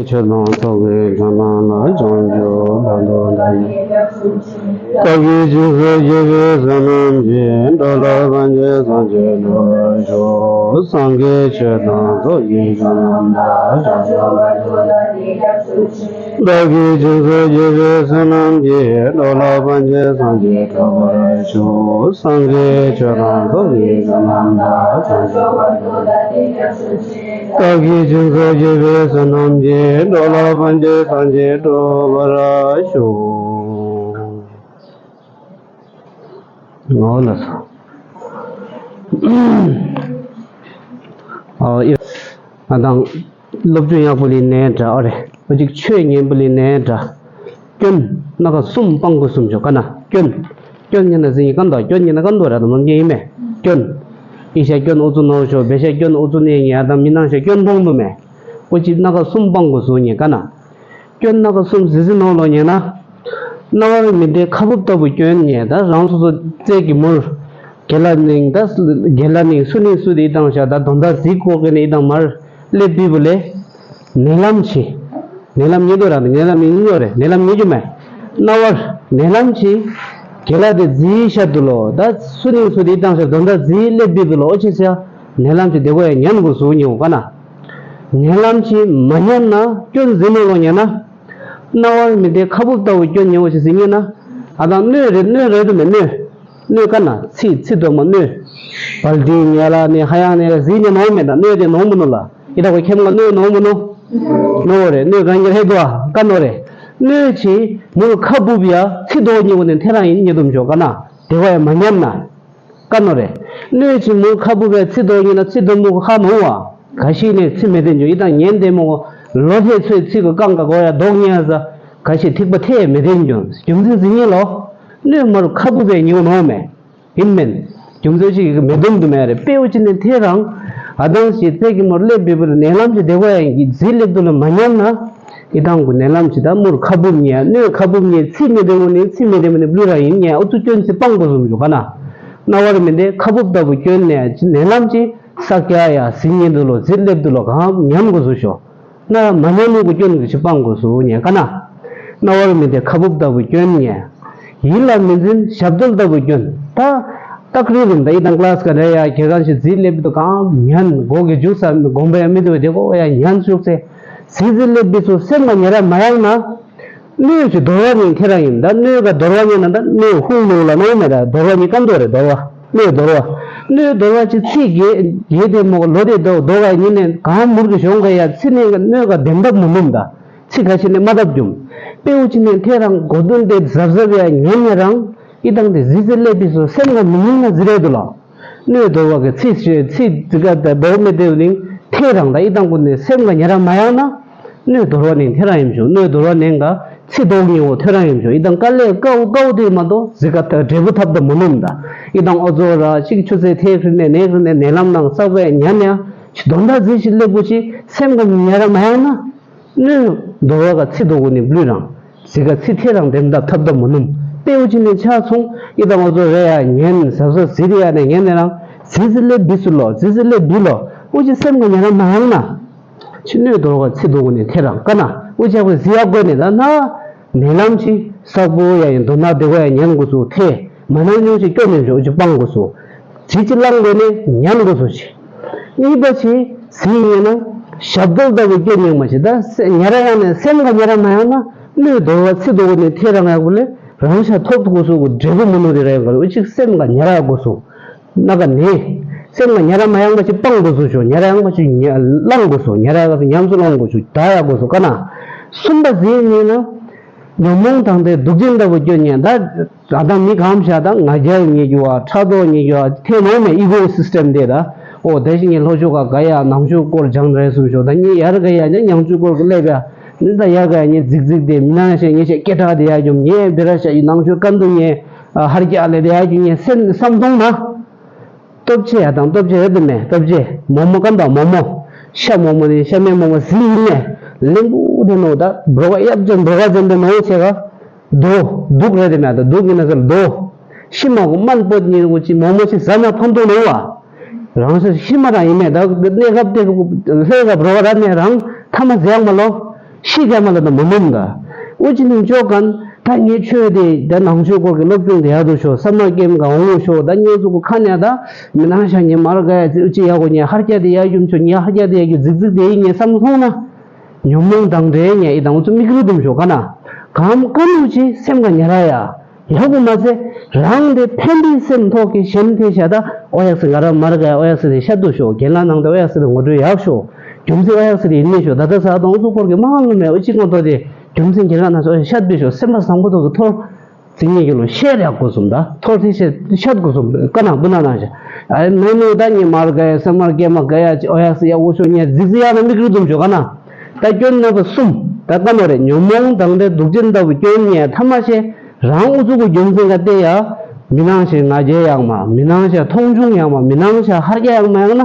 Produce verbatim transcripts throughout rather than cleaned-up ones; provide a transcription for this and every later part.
ཆོས་དང་ཚོགས་ཀྱི་མཆོག་རྣམས་ལ། བྱང་ཆུབ་བར་དུ་བདག་གིས། བདག་གིས་སྦྱིན་སོགས་བགྱིས་པའི་བསོད་ནམས་ཀྱིས། འགྲོ་ལ་ཕན་ཕྱིར་སངས་རྒྱས་འགྲུབ་པར་ཤོག། སངས་རྒྱས་ཆོས་དང་ཚོགས་ཀྱི་མཆོག་རྣམས་ལ། བདག་གིས་སྦྱིན་སོགས་བགྱིས་པའི་བསོད་ནམས་ཀྱིས། འགྲོ་ལ་ཕན་ཕྱིར་སངས་རྒྱས་འགྲུབ་པར་ཤོག། སངས་རྒྱས་ཆོས་དང་ཚོགས་ཀྱི་མཆོག་རྣམས་ལ། བདག་གིས་སྦྱིན་སོགས་བགྱིས་པའི་བསོད་ནམས་ཀྱིས། འགྲོ་ལ་ཕན་ཕྱིར་སངས་རྒྱས་འགྲུབ་པར་ཤོག། ངོ་ལ་སོ། ཨ་ཨི། ང་དང་སློབ་སྦྱོང་ཡག་པོ་ལས་ནའི་འདྲ། ཨོ་རེད། ཨོ་ཅིག་ཆོས་ཉན་པོ་ལས་ནའི་འདྲ། སྐྱོན། སྣ་ཁ་གསུམ་སྤང་དགོས་གསུངས་ཤོག་ཀ་ན། སྐྱོན། སྐྱོན་ཉན་ན་ཟིན་ཡིན་ཀ་འདུག་སྐྱོན་ཉན་ན་ཀ་འདུག་ར་དང་ནོར་སྐྱོན་ཡིན་མེད། སྐྱོན། ཨི་ཤ་སྐྱོན་ཨུ་ཚུགས་ནོར་ཤོག་བེ་ཤ་སྐྱོན་ཨུ་ཚུགས་ནས་ངས་ཨ་དང་མི་ནང་ཤ་སྐྱོན་མཐོང་འདུག་མེད། ཨོ་ཅིག་སྣ་ཁ་གསུམ་སྤང་དགོས་གསུངས་ཉན་ཀ་ན། སྐྱོན་སྣ་ཁ་གསུམ་ཟིན་ཟིན་ནོར་ལོ་ཉན་ན། རྣ་བར་མི་འདྲའི་ཁ་སྦུབ་ལྟ་བུ་སྐྱོན་ཉན། ད་རང་སོ་སོ་རྩལ་གྱི་མུར། དགེ་ལ་ནིང་ད་དགེ་ལ་ནིང་སུ་ནིང་སུ་དེ་ཨི་དང་ཤ་ད་དོན་དག་ཟིག་གོ་གི་ནི་ཨི་དང་མར། སླེབས་པི་བུ་ལེ། ནད་ལམ་ཆེ། ནད་ལམ་ཉེ་དུ་ར་ནད་ལམ་ཉེ་ཉོ་རེ་ནད་ལམ་ཉེ་རྒྱུ་མེད། རྣ་བར་ནད་ལམ་ཆེ། དགེ་ལ་དེ་ཛི་ཤ་དུ་ལོ་ད་སུ་ནིང་སུ་དེ་ཨི་དང་ཤ་དོན་དག་ཛི་སླེབས་པི་བུ་ལོ་ཨོ་ཆེ་ཆེ། ནད་ལམ་ཆེ་དེ་གོ་ཡ་ཉན་དགོས་སུ་ཉེ་འོ་ཀ་ན། ནད་ལམ་ཆེ་མ་ཉན་ན་སྐྱོན་ཟིན་ནོ་ལོ་ཉན་ན། རྣ་བར་མི་འདྲའི་ཁ་སྦུབ་ལྟ་བུ་སྐྱོན་ཉེ་འོ་ཆེ་ཟིན་ཉན་ན། ཨ་དང་སྣོད་རེད་སྣོད་རེད་དུ་མེད་སྣོད། སྣོད་ཀ་ན་ཚིག་ཚིག་དོ་མ་སྣོད། བལ་ཏི་ཉལ་ལ་ནི་ཧ་ཡང་ནི་ཟིན་ཉན་ནོ་མེད་ད་སྣོད་དེ་ནོ་མི་ནོ་ལ། ཡི་དྭགས་པ་ཁྱེད་མ་གནོད་ནོར་མི་ནོ། ནོར་བ་རེད་གནོད་གང་གི་རེད་དོ་ཨ་ཀ་ནོ་རེད། གནོད་ཆེ་མུར་ཁ་སྦུབ་ཡ་ཚིག་རྡོག་གཉིས་པོ་ནས་ཐེ་རང་ཡིན་ཉེ་དུམ་ཞོག་ཀ་ན། དེ་བ་ཡ་མ་ཉམས་ན། ཀ་ནོ་རེད། གནོད་ཆེ་མུར་ཁ་སྦུབ་ཡ་ཚིག་རྡོག་གཉིས་ན་ཚིག་རྡོག་མུ་ཁ་མོ་བ། ག་ཤི་ནས་ཚིག་མེད་དེ་འཇོག་ཡི་དང་ཉན་དེ་མོ། ལོ་ཐེ་ཚོད་ཚིག་གི་རྐང་ག་གོ་ཡ་རྡོག་གཉིས་ཡ་ས། ག་ཤི་ཐིག་པ་ཐེ་མེད་དེ་འཇོག་རྒྱུ་མཚན་ཟིན་ཉེ་ལོ། གནོད་མུར་ཁ་སྦུབ་ཡ་ཉེ་བ་ནོ་མེད། ཡིན་མིན། རྒྱུ་མཚན་ཅིག་གི་མེ་དུམ་དུ་མེད་རེད་དཔེ་འུ་ཅི་ནས་ཐེ་རང་། ཨ་དང་ཞེས་ཚད་ཀྱི་མོར་སླེབས་པའི་བུ་ལ་ནད་ལམ་གྱི་བདེ་བ་ཡང་གི་རྫི་སླེབས་དུ་ལ་མ་ཉམས་ན། ཨི་དང་གུ་ནད་ལམ་གྱི་ད་མུར་ཁ་སྦུབ་ཉེ་གནོད་ཁ་སྦུབ་ཉེ་ཚིག་མེ་དེ་མོ་ནས་ཚིག་མེ་དེ་མོ་ནས་བླུ་ར་ཡིན་ཉེ་ཨུ་ཚུ་སྐྱོན་ཚིག་སྤང་དགོས་སུ་མི་འཇུག་ག་ན། རྣ་བར་མི་འདེ་ཁ་སྦུབ་ལྟ་བུ་སྐྱོན་ནས་ནད་ལམ་གྱི་ས་སྐྱ་ཡ་ཟི་ཉེ་དུ་ལོ་རྫི་སླེབས་དུ་ལོ་གང་ཉམས་དགོས་སུ་ཤོག་ན་མ་ཉམས་ལུགས་ཀྱི་སྐྱོན་གྱི་ཕྱི་སྤང་དགོས་སུ་ཉན་ཀ་ན། རྣ་བར་མི་འདེ་ཁ་སྦུབ་ལྟ་བུ་སྐྱོན་ཉན། ཡིད་ལ་མི་འཛིན་ཞབས་རྡོལ་ལྟ་བུ་སྐྱོན། ད་སྟག་རི་རུམ་ད་ཡི་དང་ཀླ་སི་ཀ་རེ་ཡ་ཁྱེད་རང་ཞིག་རྫི་སླེབས་དུ་གང་ཉན་སྒོ་གི་རྒྱུག་ས་དགོངས་པ་ཡ་མི་འདུག་དེ་གོ་ཡ་ཉན་ཤུགས་ཚེ། རྫི་རྫི་སླེབས་པའི་ཚུ་སེམས་ལ་ཉེ་ར་མ་ཡང་ན། སྣོད་ཀྱི་དོར་བ་ནི་ཐེ་རང་ཡིན་ད་སྣོད་ཀ་དོར་བ་ཉན་ན་ད་སྣོད་ཧུང་ལུག་ལ་ནོ་མེད་ད་དོར་བ་ནི་ཀམ་དོ་རེ་དོར་བ། སྣོད་དོར་བ། སྣོད་དོར་བ་ཅི་ཚིག་གེ་གེ་དེ་མོ་ལོ་དེ་དོ་དོ་ག་ཉིན་ནས་གང་མུར་གི་ཤོང་ག་ཡ་ཚི་ནས་ག་སྣོད་ག་དེམ་ཐབ་མུ་མུམ་ད། ཚིག་ག་ཤི་ནས་མ་ཐབ་རྒྱུམ། དཔེ་འུ་ཅི་ནས་ཐེ་རང་གོ་དོན་དེ་གཟབ་གཟབ་ཡ་ཉན་ཡ་རང་། ཨི་དང་དེ་ཟི་ཟི་སླེབས་པའི་སོ་སེམས་ག་མི་ཉིན་ན་ཟི་རེད་དུ་ལ། སྣོད་དོར་བ་གི་ཚིག་ཚིག་ཟི་ག་དོ་མེད་དེ་ནི་ཐེ་རང་ད་ཨི་དང་གོ་ནས་སེམས་ག་ཉེ་ར་མ་ཡང་ན། སྣོད་དོར་བ་ནི་ཐེ་རང་ཡིན་ཞུ། སྣོད་དོར་བ་ནི་ག་ཚི་དོག་ཉེ་བོ་ཐེ་རང་ཡིན་ཞུ། ཨི་དང་དཀའ་ལས་དཀའ་བོ་དཀའ་བོ་དེ་མ་གཏོགས་ཟི་ག་ད་འབྲས་བུ་ཐབས་ད་མོ་ནུམ་ད། ཨི་དང་ཨོ་ཛོ་ར་ཅིག་ཆུ་ཚད་ཐེ་ཁྲི་ནས་ནས་ཁྲི་ནས་ནས་ལམ་ནང་ས་བས་ཉན་ཡ། ཅི་དོན་དག་ཟི་ཞིག་སླེབས་བུ་ཅི་སེམས་ག་ཉེ་ར་མ་ཡང་ན། སྣོད་དོར་བ་ག་ཚི་དོག་གོ་ནི་བླུད་རང་། ཟི་ག་ཚི་ཐེ་རང་དེམ་ད་ཐབས་ད་མོ་ནུམ། དཔེ་འུ་ཅི་ནས་ཆ་ཚོང་ཨི་དང་ཨོ་ཛོ་རེ་ཡ་ཉན་ཟབ་ཟབ་ཟི་རེ་ཡ་ནས་ཉན་ནས་རང་ཟི་ཟི་སླེབས་བི་སུ་ལོ་ཟི་ཟི་སླེབས་བི་ལོ། འུ་ཅི་སེམས་ག་ཉེ་ར་མ་ཡང་ན། ཕྱི་སྣོད་དོར་བ་ཚི་དོག་གོ་ནས་ཐེ་རང་ཀ་ན་འུ་ཅག་པའི་ཟི་ཡ་གོ་ནས་ད་ན། ནས་ལམ་ཅི་ས་བོ་ཡ་ཡིན་དོ་ན་དེ་གོ་ཡ་ཉན་དགོས་སུ་ཐེ། མ་ན་ཉུང་ཅི་སྐྱོ་ནས་འཇོག་ཅི་སྤང་དགོས་སུ། ཅི་ཅི་བླང་དགོས་ནས་ཉན་དགོས་སུ་ཅི། གཉིས་པ་ཅི་ཟི་ཡིན་ན་ཞབས་རྡོལ་ལྟ་བུ་སྐྱོ་ཉུང་མ་ཅི་ད་ཉ་ར་ཡང་ནས་སེམས་ག་ཉ་ར་མ་ཡང་ན་སྣོད་དོར་བ་ཚི་དོག་གོ་ནས་ཐེ་རང་ཡ་གོ་ལས་རང་ཤ་ཐོབ་དགོས་སུ་གོ་འབྲས་བུ་མི་ནོར་དེ་ར་ཡ་གོ་ལས་འུ་ཅི་སེམས་ག་ཉ་ར་ཡ་དགོས་སུ། ན་ག་ནས། སེམས་ལ་ཉ་ར་མ་ཡང་པ་ཅིག་སྤང་དགོས་སུ་ཞོ། ཉ་ར་ཡང་པ་ཅིག་ཉ་བླང་དགོས་སུ། ཉ་ར་ཡང་པ་ཅིག་ཉམས་སུ་བླང་དགོས་སུ། ད་ཡག་དགོས་སུ་ཀ་ན། གསུམ་པ་ཟེར་ཉིན་ན། ཉོན་མོངས་དང་ལྡན་སྡུག་ཅན་ལྟ་བུ་སྐྱོན་ཉན་ད། ད་ལྟ་མི་གང་བྱ་ད་ང་རྒྱལ་ཉེ་རྒྱུ་བ་ཕྲག་དོག་ཉེ་རྒྱུ་བ་ཐེ་ནོ་མེ་ཨི་གོ་སིས་ཊེམ་དེ་ད། ཨོ་དེ་བཞིན་ཉིན་ལྷོ་ཕྱོགས་ཀ་ག་ཡ་ནང་ཆོས་སྐོར་སྦྱང་རེད་སུ་ཞོ། ད་ཉིན་ཡར་ག་ཡ་ཉིན་ཉང་ཆོས་སྐོར་ག་སླེབས་ཡ། ཉིན་ད་ཡར་ག་ཡ་ཉིན་རྫིག་རྫིག་དེ་མི་ན་ཤེས་ཉེ་ཤེས་སྐད་གྲགས་དེ་ཡ་རྒྱུམ་ཉེ་བེ་ར་ཤ་ཡི་ནང་ཆོས་ཀ་འདུ་ཉེ། ཧར་རྒྱ་ལས་དེ་ཡ་རྒྱུ་ཉེ་སེམས་བསམ་གཏོང་ན། སྟོབས་ཆེ་ཡ་དང་སྟོབས་ཆེ་རེད་དེ་མེད་སྟོབས་ཆེ་མོག་མོག་གམ་དང་མོག་མོག་ཤ་མོག་མོག་ནི་ཤ་མེད་མོག་མོག་ཟི་ཡིན་ནས་ལེན་པུ་དེ་ནོ་ད་འབྲོག་ག་གཡབ་ཅན་འབྲོག་ག་ཟེར་དེ་ནོ་ཆེ་ག་རྡོ་དུག་རེད་དེ་མེད་ད་དུག་ཡིན་ན་ཟེར་རྡོ་ཤི་མ་གོ་སྨན་པོ་ཉིན་གོ་ཅི་མོག་མོག་ཅི་ཟ་ན་ཕན་ཐོགས་ནོ་བ་རང་ས་ཤི་མ་རང་ཡིན་མེད་ད་གནས་སྐབས་དེ་ལྷས་ག་འབྲོག་ག་ར་ནས་རང་ཐ་མ་ཟེར་ཡག་མ་ལོ། ཤི་ག་མ་ལ་ད་མ་མོམ་ད། ཨུ་ཅི་ནི་ཅོ་གན་ད་ངའི་ཆོས་དེ་ད་ནང་ཆོས་སྐོར་གྱི་སློབ་སྦྱོང་དེ་ཡག་ཏུ་ཤོག་ས་མ་ཀེམ་ག་འོང་ཤོག་ད་ངའི་གཟུགས་ཁ་ནས་ད་མི་ནང་ཤ་ཉེ་མར་ག་ཡ་ཅི་ཡག་གོ་ཉེ་ཧར་རྒྱ་དེ་ཡག་ཡུམ་ཆོ་ཉེ་ཧར་རྒྱ་དེ་ཡག་གི་རྫིག་རྫིག་དེ་ཡི་ཉེ་བསམ་སོང་ན། ཉོན་མོངས་དང་འདྲེས་ཉེ་ཨི་དང་ཨུ་ཚུ་མིག་རུ་དུམ་ཤོག་ག་ན། གམ་ཀ་ནུ་ཅི་སེམས་ག་ཉེ་ར་ཡ། ཡག་པོ་མ་ཚད། རང་དེ་ཕན་པའི་སེམས་ཐོག་གི་གཞན་དེ་བྱ་ད་ཨོ་ཡག་སི་ག་ར་མར་ག་ཡ་ཨོ་ཡག་སི་དེ་ཤ་དུ་ཤོག་རྒན་ལགས་ནང་དུ་ཨོ་ཡག་སི་དེ་ངོ་སྤྲོད་ཡག་ཤོག་རྒྱུ་མཚན་ཨོ་ཡག་སི་དེ་ཡིན་མིན་ཤོག་ད་ལྟ་ས་དང་ཨུ་ཚུ་སྐོར་གི་མ་ཧང་ངོ་མེད་ཨུ་ཅི་ངོ་ཏོ་དེ་རྒྱུ་མཚན་རྒན་ལགས་ནང་སོ་ཤ་དུ་ཤོག་སེམས་པ་བཟང་པོ་ཐོག་གི་ཐོར། ཟིན་ངེས་ཀྱི་ལོ་ཤེས་རེག་དགོས་སོམ་ད་ཐོར་ཐི་ཤེས་ཤད་དགོས་སོམ་ཀ་ན་པུ་ན་ན་ཤ། ཨ་མེ་ནུ་ད་ཉི་མར་ག་ཡ་ས་མར་གེ་མ་ག་ཡ་ཨོ་ཡག་སི་ཡ་འུ་ཤོ་ཉེ་རྫིག་རྫིག་ཡ་ན་མིག་རུ་དུམ་ཤོ་ག་ན། ད་སྐྱོན་ན་པ་གསུམ་ད་ཀ་ནོ་རེ་ཉོན་མོངས་དང་དེ་སྡུག་ཅན་ལྟ་བུ་སྐྱོན་ཉེ་ཐ་མ་ཤེས་རང་ཨུ་ཚུ་གུ་རྒྱུ་མཚན་ག་ཏེ་ཡ། མི་ནང་ཤེས་ང་རྒྱལ་ཡག་མ་མི་ནང་ཤ་མཐོང་ཆུང་ཡག་མ་མི་ནང་ཤ་ཧར་རྒྱ་ཡག་མ་ཡག་ན།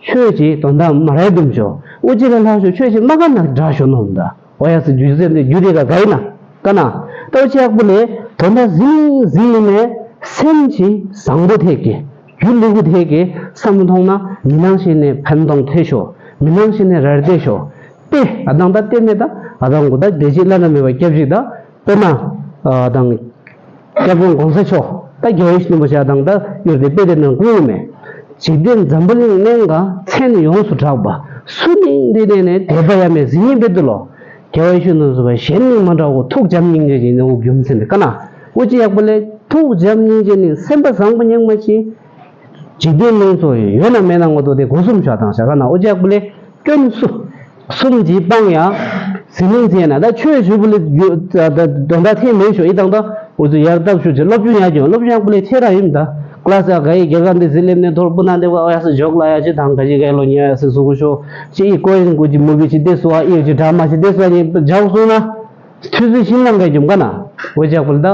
ཆོས་ཀྱི་དོན་དག་མ་རེད་འདུམ་ཤོ། ཨུ་ཅི་ལ་ལྷག་ཤོ་ཆོས་ཀྱི་མ་ག་ན་འདྲ་ཤོ་ནོམ་ད། ཨོ་ཡ་སི་རྒྱུ་ཟེར་ནས་རྒྱུ་དེ་ག་ག་ཡིན་ན། ཀ་ན། ལྟ་བ་ཆེ་ཡག་པོ་ལས་དོན་དག་ཟིན་ཟིན་ཡིན་ནས་སེམས་ཀྱི་བཟང་པོ་ཐད་ཀྱི་རྒྱུ་ལེགས་པོ་ཐད་ཀྱི་བསམ་བློ་ཐོང་ན་མི་ནང་བཞིན་ནས་ཕན་ཐོགས་ཐེ་ཤོ། མི་ནང་བཞིན་ནས་རལ་ཏེ་ཤོ། ཏེ་ཨ་དང་ད་ཏེ་མེད་ད་ཨ་དང་གུ་ད་བདེ་སྐྱིད་བླ་ན་མེད་པ་སྐྱབས་ཤིག་ད། དཔེར་ན། ཨ་དང་། སྐྱབས་མགོན་གོང་ས་མཆོག་ད་རྒྱལ་བའི་ཞིང་པོ་ཞག་དང་ད་གཡུར་དེ་དཔེ་དེ་ནང་ཀུན་མེད། འཇིག་རྟེན་འཛམ་བུ་གླིང་གནས་འགའ་མཚན་ཡོངས་སུ་གྲགས་པ། སུ་ནིང་འདི་ནས་ནས་དད་པ་ཡ་མེད་ཟིན་ཡིན་པའི་དུ་ལོ། རྒྱལ་བའི་ཞིང་དུ་སུ་བ་གཞན་ནིང་མ་འདྲ་བོ་ཐུགས་བྱམས་སྙིང་རྗེ་ཡིན་ནོ་རྒྱུ་མཚན་དེ་ཀ་ན། འུ་ཅི་ཡག་པོ་ལས་ཐུགས་བྱམས་སྙིང་རྗེ་ནི་སེམས་པ་བཟང་པོ་སྙིང་མ་ཅི། འཇིག་རྟེན་གླིང་ཚོ་ཡོད་ན་མེད་ན་ངོ་ཏོ་དེ་སྒོ་གསུམ་ཤ་དང་ཤ་ཀ་ན་འུ་ཅི་ཡག་པོ་ལས། སྐྱོན་སུ། གསུམ་གྱིས་སྤང་ཡ། ཟི་ལིང་ཟེར་ན་ད་ཆོས་ཞུ་བུ་ལི་ཡོད་ད་དོན་དག་ཐེ་མེད་ཤོ་ཨི་དང་ད་འུ་ཚོ་ཡར་སྟབས་ཞུ་ཅེ་སློབ་སྦྱོང་ཡ་ཅོ་སློབ་སྦྱོང་པུ་ལི་ཐེ་ར་ཡིན་ད་ཀླ་ས་ག་ཡི་རྒྱ་གར་འདི་ཟི་ལེབ་ནས་ཐོར་པུ་ན་འདི་བ་ཨ་ཡ་སི་ཇོག་ལ་ཡ་ཅི་དང་ག་ཅི་ག་ལོ་ཉེ་ཡ་སི་སུ་གུ་ཤོ་ཅི་ཨི་ཀོ་ཡིན་གུ་ཅི་མུ་བི་ཅི་དེ་སུ་ཨ་ཨི་ཅི་ཌ་མ་ཅི་དེ་སུ་ཨ་ཉེ་ཇོག་སུ་ན་ཐུ་སུ་ཤིན་ལང་ག་ཅུམ་ག་ན་འུ་ཅག་པུ་ལི་ད་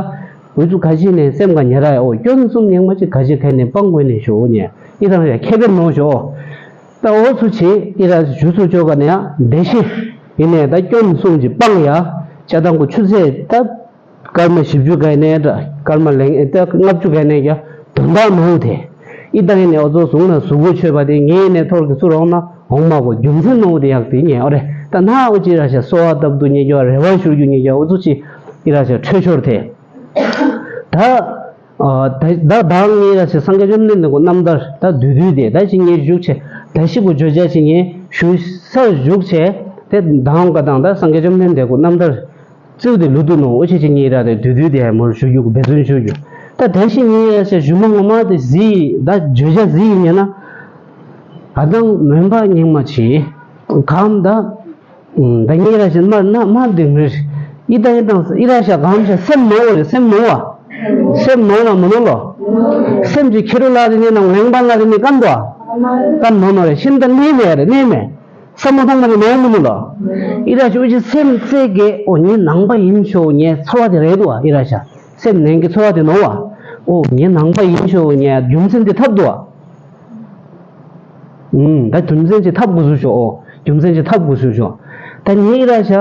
འུ་ཚོ་ག་ཅི་ནས་སེམས་ག་ཉེ་ར་ཡ་ཨོ་སྐྱོན་གསུམ་ཉེ་མ་ཅི་ག་ཅི་ག་ནས་སྤང་དགོས་ནས་ཤོ་ཉེ་ཨི་དང་ཡ་ཁེ་བེར་མོ་ཤོ། ད་འོ་ཚུ་ཆེ་ཨི་ར་ཞུ་ཚུ་ཅོ་ག་ནས་ཡང་བདེ་ཤེས་ཡིན་ནས་ད་སྐྱོན་གསུམ་གྱི་སྤང་ཡ་ཆ་དང་གོ་ཆུ་ཚད་ད་སྐར་མ་བཞི་བཅུ་ག་ནས་འདྲ་སྐར་མ་ལེང་ད་ལྔ་བཅུ་ག་ནས་ཀྱ་དོན་དག་མང་དེ་ཨི་ད་ཡིན་ནས་འོ་ཚོ་བཟུང་ན་གཟུགས་པོ་ཆོད་པ་དེ་ངས་ནས་ཐོར་གི་ཚུར་འོང་ན་འོང་མ་གོ་རྒྱུ་མཚན་མང་དེ་ཡག་དེ་ཉན་འོ་རེ་ད་ན་འོ་ཅི་ར་ཤ་གསོ་བ་བཏབ་དུ་ཉེ་རྒྱ་རེ་བ་ཞུ་རྒྱུ་ཉེ་རྒྱ་འོ་ཚོ་ཅི་ཨི་ར་ཤ་འཕྲོད་ཤོར་དེ། ད། ཨ་ད་ད་ང་ར་ཞིག་སངས་རྒྱས་བཅོམ་ལྡན་འདས་ཀྱི་རྣམ་ཐར་ད་བསྡུས་བསྡུས་དེ་ད་ཅི་ངས་བཞུགས་བྱས་ད་ཤི་བོ་བརྗོད་བྱ་ཅི་ངས་ཞུ་ས་བཞུགས་བྱས་དེ་དང་ག་དང་ད་སངས་རྒྱས་བཅོམ་ལྡན་འདས་ཀྱི་རྣམ་ཐར་བཙུགས་ཏེ་ལུ་དུ་ནོ་འོ་ཆེ་ཅི་ངས་ར་དེ་བསྡུས་བསྡུས་དེ་ཧ་མོར་ཞུ་རྒྱུ་འབད་བརྩོན་ཞུ་རྒྱུ་ད་ད་ཤི་ངས་ར་ཞིག་ཞུ་མ་ངོ་མ་དེ་གཟི་ད་བརྗོད་བྱ་གཟི་ཡིན་ན་ཨ་དང་མོན་པ་རྙིང་མ་ཆེ་གམ་ད། ད་ངས་ར་ཞིག་མར་ན་མར་འདི་མིར། ཨི་ད་ཨི་དང་ཨི་ར་ཤ་གམ་ཤ་སེམས་མང་བ་རེད་སེམས་མང་བ། སེམས་མང་ན་མ་ནོ་ལོ། སེམས་ཀྱི་ཁེ་རུ་ལ་རི་ནས་ནང་ལེང་པ་ལ་རི་ནས་ཀན་དོ། ཀན་ནོ་ནོ་རེད་ཤིན་ད་གནས་མེད་རེད་གནས་མེད། ས་མོ་ཐོང་མ་རེད་མེད་མ་ནོ་ལོ། ཨི་ར་ཤ་འུ་ཅི་སེམས་རྩེ་གེ་ཨོ་ཉི་ནང་པ་ཡིན་ཤོ་ཉེ་ཚོ་བ་དེ་རེད་དོ་ཨི་ར་ཤ། སེམས་ནན་གི་ཚོ་བ་དེ་ནོ་བ། ཨོ་ཉི་ནང་པ་ཡིན་ཤོ་ཉེ་རྒྱུ་མཚན་དེ་ཐབས་དོ། ཨུམ། ད་རྒྱུ་མཚན་ཅིག་ཐབས་དགོས་སུ་ཤོག་ཨོ། རྒྱུ་མཚན་ཅིག་ཐབས་དགོས་སུ་ཤོག་ད་ངས་ཨི་ར་ཤ་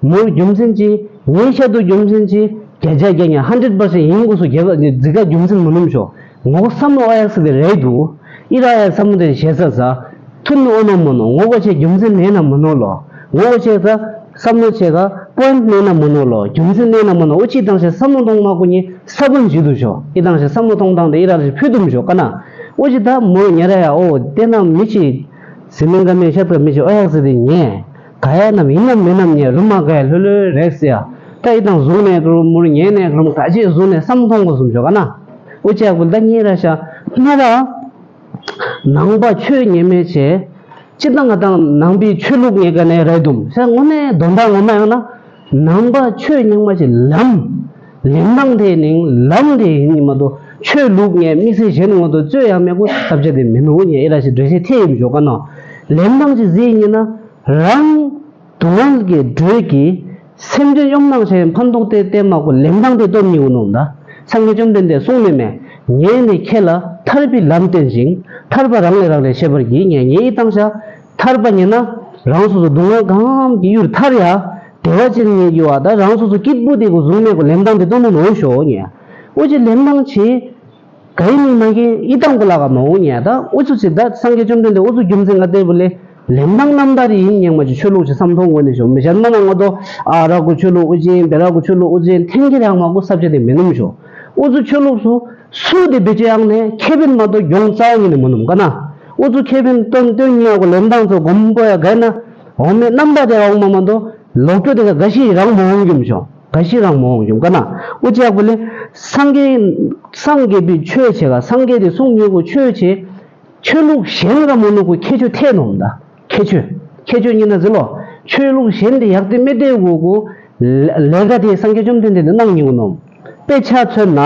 མོར་རྒྱུ་མཚན་ཅིག་ངའི་ཤ་དུ་རྒྱུ་མཚན་ཅིག་བརྒྱ་ཆ་བརྒྱ་ངས་ཧན་ཌེཌ་པར་སེན་ཡིན་དགོས་སུ་རྒྱལ་བ་འཛི་ཀ་རྒྱུ་མཚན་མི་ནུམ་ཤོག་ངོ་བསམ་བློ་ཨ་ཡག་སི་དེ་རེད་འདུག་ཨི་ར་ཡ་བསམ་བློ་དེ་ཞེ་ས་ས་ཐུན་ཨོ་ནོ་མོ་ནོ་ངོ་གོ་ཆེ་རྒྱུ་མཚན་ནས་ན་མི་ནོ་ལོ། ངོ་གོ་ཆེ་ས་བསམ་བློ་ཆེ་ས་པོ་ཡིན་ནས་ན་མི་ནོ་ལོ་རྒྱུ་མཚན་ནས་ན་མི་ནོ་ཨོ་ཅི་དང་ཞེ་བསམ་བློ་གཏོང་མ་གོ་ཉེ་ས་བོན་ཇི་དུ་ཤོག་ཨི་དང་ཞེ་བསམ་བློ་གཏོང་སྟངས་དེ་ཨི་ར་ཞེ་ཕུད་དུམ་ཤོག་ཀ་ན། ཨོ་ཅི་ད་མོ་ཉེ་ར་ཡ་ཨོ་དེ་ན་མི་ཅི། ཟི་ལིང་ཀ་མེ་ཤ་ཏ་མི་ཅི་ཨོ་ཡག་ཟི་དེ་ཉེ། ག་ཡ་ནམ་ཡིན་ནམ་མིན་ནམ་ཉེ་རུ་མ་ག་ཡ་ལྷོད་ལྷོད་རེག་སི་ཡ། ད་ཨི་དང་བཟུང་ནས་ག་རུ་མུར་ཉེ་ནས་ག་རུ་ག་ཅི་བཟུང་ནས་བསམ་མཐོང་གོ་སུམ་ཤོག་ཀ་ན། ཨོ་ཅི་ཡག་པོ་ད་ཉེ་ར་ཤ་སྔ་ར། ནང་པ་ཆོས་ཉན་མེད་བྱས། སྤྱིར་བཏང་ང་དང་ནང་པའི་ཆོས་ལུགས་ཉེ་ག་ནས་རེད་དུམ་ཟེར་དངོས་གནས་དོན་དག་ངོ་མ་ཡང་ན། ནང་པ་ཆོས་རྙིང་མ་ཅིག་ལམ། ལེན་སྟངས་དེ་ནི་ལམ་དེ་ཡིན་ནི་མ་གཏོགས་ཆོས་ལུགས་ངས་དམིགས་བསལ་གཞན་ངོ་དུ་རྩོད་ཡང་མེད་གོ་ཐབས་ཆ་དེ་མི་ནུ་ཉེ་ཨེ་ར་ཞིག་འགྲེལ་བཤད་ཐེ་ཡིན་འཇོག་ག་ནོ། ལེན་སྟངས་ཅིག་གཟིགས་ཡིན་ན་རང་། སྡུག་བསྔལ་གྱི་དྲོད་ཀྱིས་སེམས་ཅན་གཡོ་སྣང་བྱས་ཕན་ཐོགས་ཏེ་བསྟན་མ་གོ་ལེན་སྟངས་དེ་སྟོབས་ཉིད་འོ་ནོ་ད། སངས་རྒྱས་བཅོམ་ལྡན་འདས་གསུངས་ནས་མེད། ངས་ནི་ཁྱེད་ལ་ཐར་པའི་ལམ་བསྟན་ཞིང་ཐར་པ་རང་ལས་རག་ལས་ཤེས་པར་བགྱི་ཉེ་ཉེ་ཡི་བཏང་བྱ། ཐར་པ་ཉེ་ན་རང་སོ་སོ་སྡུག་བསྔལ་གང་གི་ཡུལ་ཐར་ཡ། བདེ་བ་ཅན་ཉེ་རྒྱུ་བ་ད་རང་སོ་སོ་སྐྱིད་པོ་དེ་གོ་བཟུང་མེད་གོ་ལེན་སྟངས་དེ་སྟོབས་ཉིད་འོ་ཤོག་ཉེ། འོ་ཅི་ལེན་སྟངས་ཆེ། ག་ཡི་མི་མ་གི་ཨི་དང་གོ་ལ་ག་མ་འོ་ཉེ་ད་འུ་ཚུ་ཅི་ད་སངས་རྒྱས་བཅོམ་ལྡན་འདས་འུ་ཚུ་རྒྱུ་མཚན་ག་ཏེ་བུ་ལེ་ ལེན་སྟངས་རྣམ་དག་དེ་ཡིན་སྙམ་མ་ཅིག་ཆོས་ལུགས་ཀྱི་བསམ་མཐོང་ངོས་ནས་ཞོག་མི་གཞན་མ་ན་ང་དོ་ཨ་ར་གོ་ཆོས་ལུགས་ཨུ་ཅན་བེ་ར་གོ་ཆོས་ལུགས་ཨུ་ཅན་ཐེན་གྱི་རང་མ་གོ་ས་ཆ་དེ་མེད་ནམ་ཞོག་ཨུ་ཚུ་ཆོས་ལུགས་སུ་སུ་དེ་བེད་སྤྱོད་ཡང་ནས་ཁེ་ཕན་མ་གཏོགས་གྱོང་རྩ་བ་ཉིད་ནས་མ་ནུམ་ག་ན། ཨུ་ཚུ་ཁེ་ཕན་སྟོན་སྟོན་ཉེ་གོ་ལེན་སྟངས་ཚོ་སྒོམ་པོ་ཡ་ག་ན་འོ་མེད་རྣམ་དག་དེ་འོང་མ་མ་གཏོགས་ལོག་སྤྲོད་དེ་ག་ག་ཤི་རང་མ་འོང་གྱུམ་ཞོག་ག་ཤི་རང་མ་འོང་གྱུམ་ག་ན། ཨུ་ཅག་པོ་ལེ་སངས་རྒྱས་སངས་རྒྱས་པའི་ཆོས་བྱེད་ག་སངས་རྒྱས་དེ་གསུང་ཉེ་གོ་ཆོས་བྱེད། ཆོས་ལུགས་གཞན་ག་མོ་ནུ་གུ་ཁྱད་ཆོས་ཐད་ནོམ་ད། ཁྱད་ཆོས། ཁྱད་ཆོས་ཉིན་ན་ཟི་ལོ། ཆོས་ལུགས་གཞན་དེ་ཡག་དེ་མི་དེ་གུ་གུ། ལས་ཀ་དེ་སངས་རྒྱས་བཅོམ་ལྡན་འདས་དེ་གནང་ཉེ་གུ་ནོམ། དཔེ་ཆ་མཚོན་ན།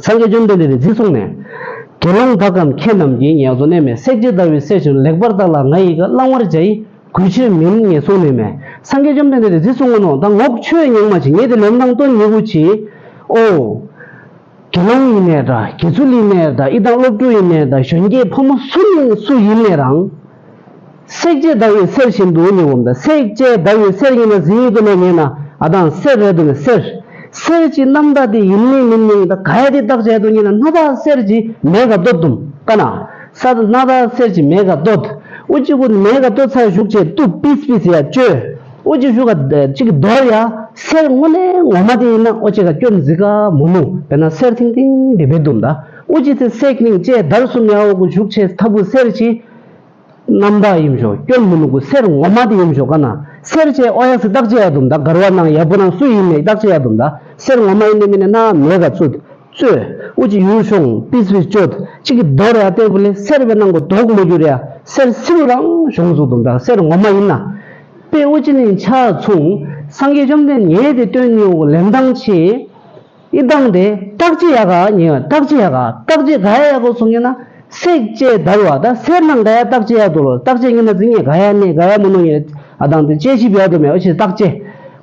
སངས་རྒྱས་བཅོམ་ལྡན་འདས་དེ་ཟི་གསུངས་ནས། དགེ་སློང་དག་གམ་མཁས་རྣམས་ཀྱིས་ཉེ་གསུངས་ནས་མེད་སྲེག་བཅད་བརྡར་བའི་གསེར་བཞིན་ལེགས་པར་བརྟགས་ལ་ང་ཡི་ག་བླང་བར་བྱ་ཡི་གུས་ཕྱིར་མིན་ཉེ་གསུངས་ནས་མེད་སངས་རྒྱས་བཅོམ་ལྡན་འདས་དེ་ཟི་གསུངས་ནོ་ད་ངོག་ཆོས་ཉང་མ་ཅི་ངེས་དེ་ལེན་དང་སྟོན་ཉེ་གུ་ཅི། ཨོ། དགེ་སློང་ཡིན་ནའི་འདྲ། དགེ་ཚུལ་ཡིན་ནའི་འདྲ། ཨི་དང་སློབ་ཕྲུག་ཡིན་ནའི་འདྲ། གཞོན་སྐྱེས་ཕོ་མོ་སུ་ཡིན་སུ་ཡིན་ནའི་རང་། སྲེག་བཅད་བརྡར་བའི་གསེར་བཞིན་དུ་ཉེ་འོམ་ད། སྲེག་བཅད་བརྡར་བའི་གསེར་ཡིན་ན་ཟིན་ཡིན་དུ་ནས་ཉེ་ན་ཨ་དང་གསེར་རེད་དུ་ནས་གསེར། གསེར་གྱི་རྣམ་དག་དེ་ཡིན་ནི་མིན་ནི་ད་ག་ཡ་དེ་བརྟག་དཔྱད་དུ་ཉེ་ན་སྣ་དག་གསེར་གྱི་མེ་ག་བཏོད་དུམ་ཀ་ན། ས་དང་སྣ་དག་གསེར་གྱི་མེ་ག་བཏོད། ཨུ་ཅི་གུ་མེ་ག་བཏོད་ཚར་བཞུགས་བྱས་ཏུ་པིས་པིས་ཡ་བཅོས། ཨོ་ཅིག་ཞུ་ག་ཅིག་གི་རྡོ་ཡ་གསེར་དངོས་གནས་ངོ་མ་དེ་ཡིན་ན་ཨོ་ཅིག་ག་སྐྱོན་འཛི་ག་མོ་ནུ་དཔེར་ན་གསེར་ཐིང་ཐིང་དེ་བེད་དུམ་ད། ཨོ་ཅིག་དེ་གསེར་ནིང་ཅེ་དར་སུམ་ཡ་ཨོ་གུ་ཞུག་ཆེ་ཐ་བུ་གསེར་ཅི་རྣམ་དག་ཡིན་ཞོ་སྐྱོན་མོ་ནུ་གུ་གསེར་ངོ་མ་དེ་ཡིན་ཞོ་ག་ན་གསེར་ཅེ་ཨོ་ཡ་སི་བརྟག་ཅེ་ཡ་དུམ་ད་གར་བ་ནང་ཡ་བུ་ནང་སུ་ཡིན་ནས་བརྟག་ཅེ་ཡ་དུམ་ད་གསེར་ངོ་མ་ཡིན་ནས་མིན་ནས་ན་མེ་ག་ཚུད། གཙོས། ཨུ་ཅི་ཡུལ་ཤོང་པིས་པིས་ཅོད། ཅིག་གི་རྡོ་ར་ལྟེ་བུ་ལས་གསེར་བའི་ནང་གོ་དོག་མོ་རྒྱུ་རེ་ཡ། གསེར་སིལ་རང་ཤོང་ཟུག་དུ་འདྲ་གསེར་ངོ་མ་ཡིན་ན། དཔེ་ཨུ་ཅི་ནི་ཆ་མཚུངས། སངས་རྒྱས་བཅོམ་ལྡན་ངས་དེ་སྟོན་ཉེ་བོ་ལེན་སྟངས་ཆེ། ཨི་དང་དེ་བརྟག་ཅི་ཡ་ག་ཉེ་བ་བརྟག་ཅི་ཡ་ག་བརྟག་ཅི་ག་ཡ་ཡ་གོ་སོང་ཡིན་ན། སྲེག་བཅད་བརྡར་བ་ད་གསེར་ནང་ག་ཡ་བརྟག་ཅི་ཡ་དུ་ལོ་བརྟག་ཅི་ཡིན་ན་ཟིན་ཉེ་ག་ཡ་ནི་ག་ཡ་མོ་ནོ་ཉེ། ཨ་དང་དེ་དཔྱད་ཞིབ་ཡ་དུ་མེ་ཨུ་ཅི་བརྟག་ཅི།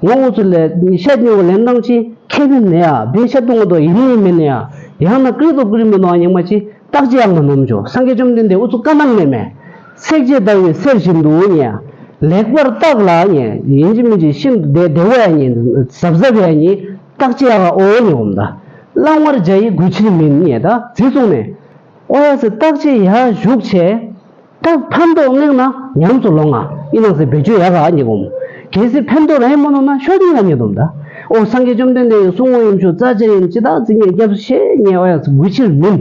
ངོ་ཨུ་ཚུ་ལས་ཤད་ཉེ་བོ་ལེན་སྟངས་ཆེ། ཁེ་ཕན་ནས་ཡ་བེ་ཤ་ཏུང་དོ་ཡིན་ནི་མིན་ནས་ཡ། ཡང་ན་ཀྲི་དོ་ཀྲི་མི་ནོ་ཉིན་མ་ཅི་བརྟག་དཔྱད་ཡང་ན་ནོམ་ཇོ། སངས་རྒྱས་བཅོམ་ལྡན་འདས་ཨུ་ཚུ་བཀའ་གནང་ནས་མེད། སྲེག་བཅད་བརྡར་བའི་གསེར་བཞིན་དུ་ཉེ་ཡ། ལེགས་པར་བརྟགས་ལ་ཉེ་ཡིན་གཅིག་མིན་གཅིག་ཤིན་ཏུ་བདེ་བདེ་བོ་ཡ་ཉེ་གཟབ་གཟབ་ཡ་ཉེ་བརྟག་དཔྱད་ཡ་ག་ཨོ་ཉེ་འོམ་ད། བླང་བར་བྱ་ཡི་གུས་ཕྱིར་མིན་ཉེ་ད་ཟི་སོང་ནས། ཨོ་ཡ་སི་བརྟག་དཔྱད་ཡ་བཞུགས་ཆེ། ད་ཕན་ཐོགས་གནང་ན་ཉམས་སུ་ལོང་ང་ཨི་ནང་སེ་བེད་སྤྱོད་ཡག་ག་ཉེ་གོམ། གལ་སྲིད་ཕན་ཐོགས་རེད་མ་ནོ་ན་ཤོ་ཉེ་ག་ཉེ་དོམ་ད། ཨོ་སངས་རྒྱས་བཅོམ་ལྡན་འདས་ཀྱི་གསུང་ངོ་ཡིན་ཆོ་རྩ་ཆེ་ཡིན་ཅི་ད་ཙི་ཉེ་རྒྱབ་སུ་ཤེས་ཉེ་ཨོ་ཡ་སི་གུས་ཕྱིར་མིན།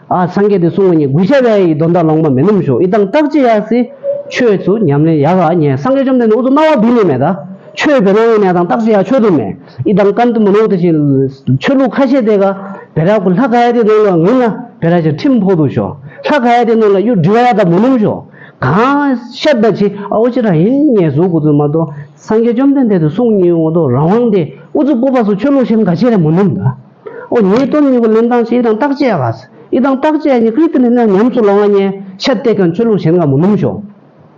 ཨ་སངས་རྒྱས་དེ་གསུང་ངོ་ཉེ་གུས་ཤ་བའི་ཡི་དོན་དག་ལོང་མ་མེ་ནུམ་ཤོ་ཨི་དང་བརྟག་དཔྱད་ཡག་སི་ཆོས་ཚུ་ཉམས་ལེན་ཡག་ག་ཉེ་སངས་རྒྱས་བཅོམ་ལྡན་འདས་ཨུ་ཚུ་སྣང་བ་བིལ་ནེ་མེ་ད། ཆོས་བེ་ནོ་ཡིན་ནས་དང་བརྟག་དཔྱད་ཡག་ཆོས་དུ་མེ། ཨི་དང་ཀན་ཏུ་མ་ནོ་དེ་བཞིན་ཆོས་ལུགས་ཁ་ཤས་དེ་ག་བེ་ར་གུ་ལྷ་ག་ཡ་དེ་ནོ་ལ་ངུ་ན་བེ་ར་ཅི་ཁྲིམས་ཕོག་དུ་ཤོ། ལྷ་ག་ཡ་དེ་ནོ་ལ་ཡུ་འབྲི་བ་ཡ་ད་མོ་ནུམ་ཤོ། གང་ཤད་ད་ཅི་ཨའོ་ཅི་ར་ཡིན་ངེས་བཟོ་གུ་ཚུ་མ་གཏོགས་སངས་རྒྱས་བཅོམ་ལྡན་འདས་དུ་གསུང་ཉིན་འོ་དོ་རང་དབང་དེ་ཨུ་ཚུ་སྤོབས་པ་སུ་ཆོས་ལུགས་གཞན་ག་ཅི་རེ་མོ་ནུམ་ད། ཨོ་ཉེ་དོན་ཉེ་གུ་ལེན་དང་ཅི་དང་བརྟག་དཔྱད་ཡག་ག་ཨི་དང་བརྟག་དཔྱད་ཉེ་ཀྲི་ཏི་ནི་ན་ཉམས་སུ་ལོང་བ་ཉེ་ཤད་དེ་གང་ཆོས་ལུགས་གཞན་ག་མོ་ནུམ་ཤོ།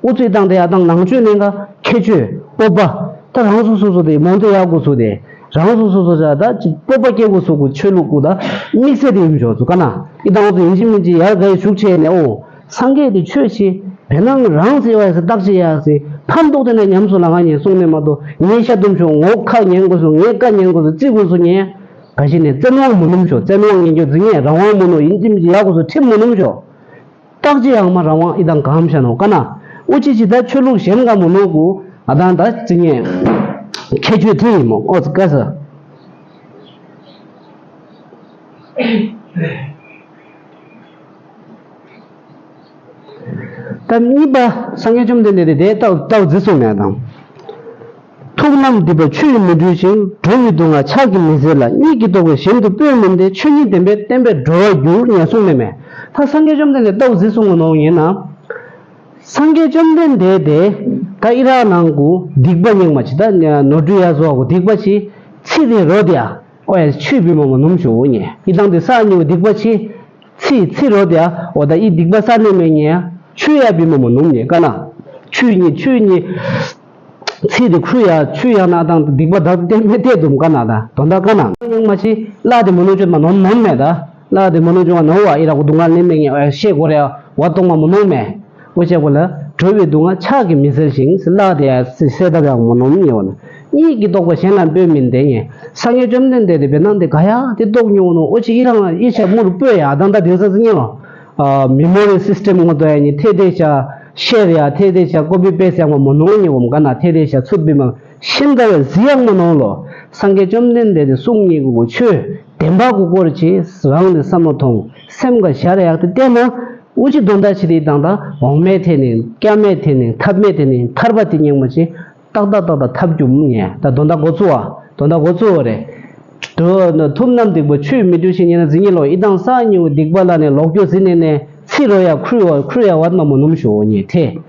ཨུ་ཚུགས་བཏང་སྟེ་ཡ་དང་ནང་ཆོས་གནད་འགག་ཁྱད་ཆོས་སྤོབས་པ། ད་རང་སོ་སོ་སོ་དེ་མོང་དེ་ཡག་དགོས་སུ་དེ་རང་སོ་སོ་སོ་ཅག་ད་ཅིག་སྤོབས་པ་སྐྱེ་དགོས་སུ་གུ་ཆོས་ལུགས་གུ་ད་དམིགས་བསལ་དེ་ཡིན་ཆོག་ཚུ་ཀ་ན་ཨི་དང་ཨུ་ཚུགས་ཡིན་གཅིག་མིན་གཅིག་ཡར་ག་ཡི་ཞུགས་ཆེ་ནས་ཨོ་སངས་རྒྱས་དེ་ཆོས་ཤིག་བེ་ནང་རང་ཟེར་བ་ཟེར་བརྟག་དཔྱད་ཡག་ཟེར་ཕན་ཐོགས་དེ་ན་ཉམས་སུ་ལ་ང་ཉན་གསུངས་ནས་མ་གཏོགས་ངས་ཤ་དུམ་ཆོག་ངོ་ཁ་ཉན་དགོས་སུ་ངས་བཀའ་ཉན་དགོས་སུ་བརྩི་དགོས་སུ་ཉན་ག་ཞིག་ནས་བཙན་དབང་མོ་ནུམ་ཆོག་བཙན་དབང་ཉན་རྒྱུ་རྫི་ངས་རང་དབང་མོ་ནོ་ཡིན་གཅིག་མིན་གཅིག་ཡག་དགོས་སུ་ཁྲིམས་མོ་ནུམ་ཆོག་བརྟག་དཔྱད་ཡག་མ་རང་དབང་ཨི་དང་གང་བྱ་ནོ་ཀ་ན། ཨུ་ཅི་ཅི་ད་ཆོས་ལུགས་གཞན་ག་མོ་ནོ་གུ་ཨ་དང་ད་ཅི་ཉེ། ཁྱད་ཆོས་དེ་ཡིན་མོ་ཨོ་ཙི་ཀ་ས། ད་གཉིས་པ་སངས་རྒྱས་བཅོམ་ལྡན་འདས་དེ་དེ་ལྟ་ལྟ་བུ་རྫི་སོང་ནས་དང་། ཐུགས་རྣམས་སྡིག་པ་ཆུ་ཡིས་མི་འཁྲུ་ཞིང་། འགྲོ་བའི་སྡུག་བསྔལ་ཕྱག་གིས་མི་སེལ་ལ། གཉིད་ཀྱི་རྟོག་པས་གཞན་དུ་སྤོས་མིན་ཏེ། ཆོས་ཉིད་བདེན་པས་བརྟན་པས་འགྲོ་བར་འགྱུར། ཉེ་གསུངས་ནས་མེད། ད་སངས་རྒྱས་བཅོམ་ལྡན་འདས་ལྟ་བུ་རྫི་སོང་ངོ་ནོ་ཡིན་ན། སངས་རྒྱས་བཅོམ་ལྡན་འདས་དེ་ད་ཨི་རག་ནང་གུ་སྡིག་པ་སྙེག་མ་ཅི་ད་ནོར་འཁྲུལ་ཡ་བཟོ་བ་གུ་སྡིག་པ་ཅི་ཚིག་དེ་རོ་དེ་ཨ་ཨོ་ཡ་ཆུ་བི་མོ་མོ་ནུམ་ཞུ་ཉེ་ཨི་དང་དེ་ས་ཉེ་བོ་སྡིག་པ་ཅི། ཚི་ཚི་རོ་དེ་ཨ་འོ་ད་ཨི་སྡིག་པ་ས་ནས་མེད་ཉེ་ཆུ་ཡ་བི་མོ་མོ་ནུམ་ཉེ་ཀ་ན། ཆུ་ཉེ་ཆུ་ཉེ་ཚི་དེ་ཁུ་ཡ་ཆུ་ཡ་ན་དང་སྡིག་པ་ད་དེ་མེད་དེ་དུམ་ཀ་ན་ད་དོན་དག་ཀ་ན་ཉང་མ་ཤི་ལ་དེ་མོ་ནུ་ཅོ་མ་ནོམ་ནོམ་མེད་ད་ལ་དེ་མོ་ནུ་ཅོ་མ་ནོ་བ་ཨི་ར་གུ་དུང་ང་ནེ་མེད་ཉེ་ཨོ་ཡ་ཤེ་གོ་རེ་ཨ་བ་དོང་མ་མོ་ནོམ་མེད། འོ་ཅེ་གོ་ལ་གྲོལ་བའི་སྡུག་བསྔལ་ཕྱག་གིས་མི་སེལ་ཞིང་ལ་དེ་ཡ་སེ་ད་བ་མོ་ནོམ་ཉེ་བ་ན། གཉིད་ཀྱི་རྟོག་པ་གཞན་ལ་སྤོས་མིན་ཏེ་ཉེ། སངས་རྒྱས་བཅོམ་ལྡན་འདས་དེ་བེ་ནང་དེ་ག་ཡ་དེ་རྟོག་མྱོང་ནོ་ཨོ་ཅི་ཨི་རང་ཨི་ཤ་མུར་སྤོས་ཡ་དང་ད་དེ་ས་སི་ཉེ་ལོ། མི་མོ་རི་སིས་ཊེམ་ངོ་དོ་ཡ་ཉེ་ཐེ་དེ་ཤ་ ཤེར་ཡ་ཐེ་དེ་ཤ་ཀོ་པི་པེ་སི་ཡང་མ་མོ་ནོ་ཉེ་བོམ་ག་ན་ཐེ་དེ་ཤ་ཚུད་པི་མ་ཤིན་ད་ཡ་ཟི་ཡང་མ་ནོ་ལོ། སངས་རྒྱས་བཅོམ་ལྡན་འདས་དེ་གསུང་ཉེ་གུ་གུ་ཆོས་བདེན་པ་གུ་སྐོར་ཅི་རང་དེ་བསམ་བློ་ཐོང་སེམས་ག་ཤར་ཡག་དེ་བལྟས་ན། འུ་ཅི་དོན་དག་ཆེ་དེ་དང་ད་འོང་མེད་དེ་ནི་སྐྱ་མེད་དེ་ནི་ཐབས་མེད་དེ་ནི་ཐར་པ་དེ་ཉེ་མ་ཅི། ཏག་ཏག་ཏག་ཏག་ཐབས་སྐྱོ་མོ་ཉེ་ད་དོན་དག་འགོ་ཚུགས་བ་དོན་དག་འགོ་ཚུགས་བ་རེད། དོ་ན་ཐུབ་རྣམས་སྡིག་པ་ཆུད་མི་འགྲུབ་ཞིང་ཉེ་ན་འཛིན་ཉེ་ལོ། ཡི་དྭགས་ས་ཉེ་བོ་སྡིག་པ་ལ་ནི་ལོག་སྐྱོ་ཟིན་ནས་ནས་ཚིག་རོ་ཡ་ཁུར་བ་ཁུར་ཡ་བ་མ་མོ་ནུམ་ཞོ་ཉེ་ཐེ།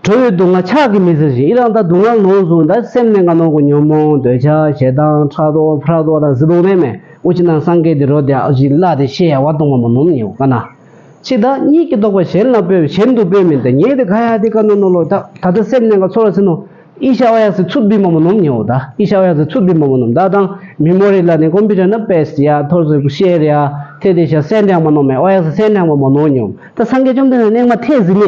གྲོ་བོའི་སྡུག་བསྔལ་ཕྱག་གིས་མི་བཟོད་ཞིང་ཡི་རང་ད་སྡུག་བསྔལ་ནོར་བཟུང་ད་སེམས་ནས་ང་ནོར་གོ་ཉོན་མོངས་འདོད་ཆགས་ཞེ་སྡང་ཕྲག་དོག་ཕྲག་དོག་ད་ཟི་དོག་ནས་མེད་འུ་ཅི་ན་སངས་རྒྱས་དེ་རོ་དེ་ཨ་ཅི་ལ་དེ་ཤེས་ཡ་བ་གཏོང་བ་མ་ནུམ་ཉེ་བོ་ག་ན། ཅི་ད་གཉིས་ཀྱི་རྟོག་པ་གཞན་ལ་སྤོས་གཞན་དུ་སྤོས་མིན་ཏེ་ཉེ་དེ་ག་ཡ་དེ་ཀ་ནོ་ནོ་ལོ། ད་ད་ལྟ་སེམས་ནས་ང་ཚོར་ཟིན་ནོ་ཨི་ཤ་ཨོ་ཡ་སི་ཚུད་པི་མ་མོ་ནོམ་ཉོ་ད་ཨི་ཤ་ཨོ་ཡ་སི་ཚུད་པི་མ་མོ་ནོམ་ད་དང་མི་མོ་རི་ལ་ནི་ཀོམ་པུ་ཊར་ན་པེ་སི་ཡ་ཐོར་ཟི་ཤེར་ཡ་ཐེ་དེ་ཤ་སེན་དྲང་མ་ནོ་མེ་ཨོ་ཡ་སི་སེན་དྲང་མ་མོ་ནོ་ཉོ་ད་སངས་རྒྱས་བཅོམ་ལྡན་འདས་གནས་མ་ཐེ་ཟི་ནས་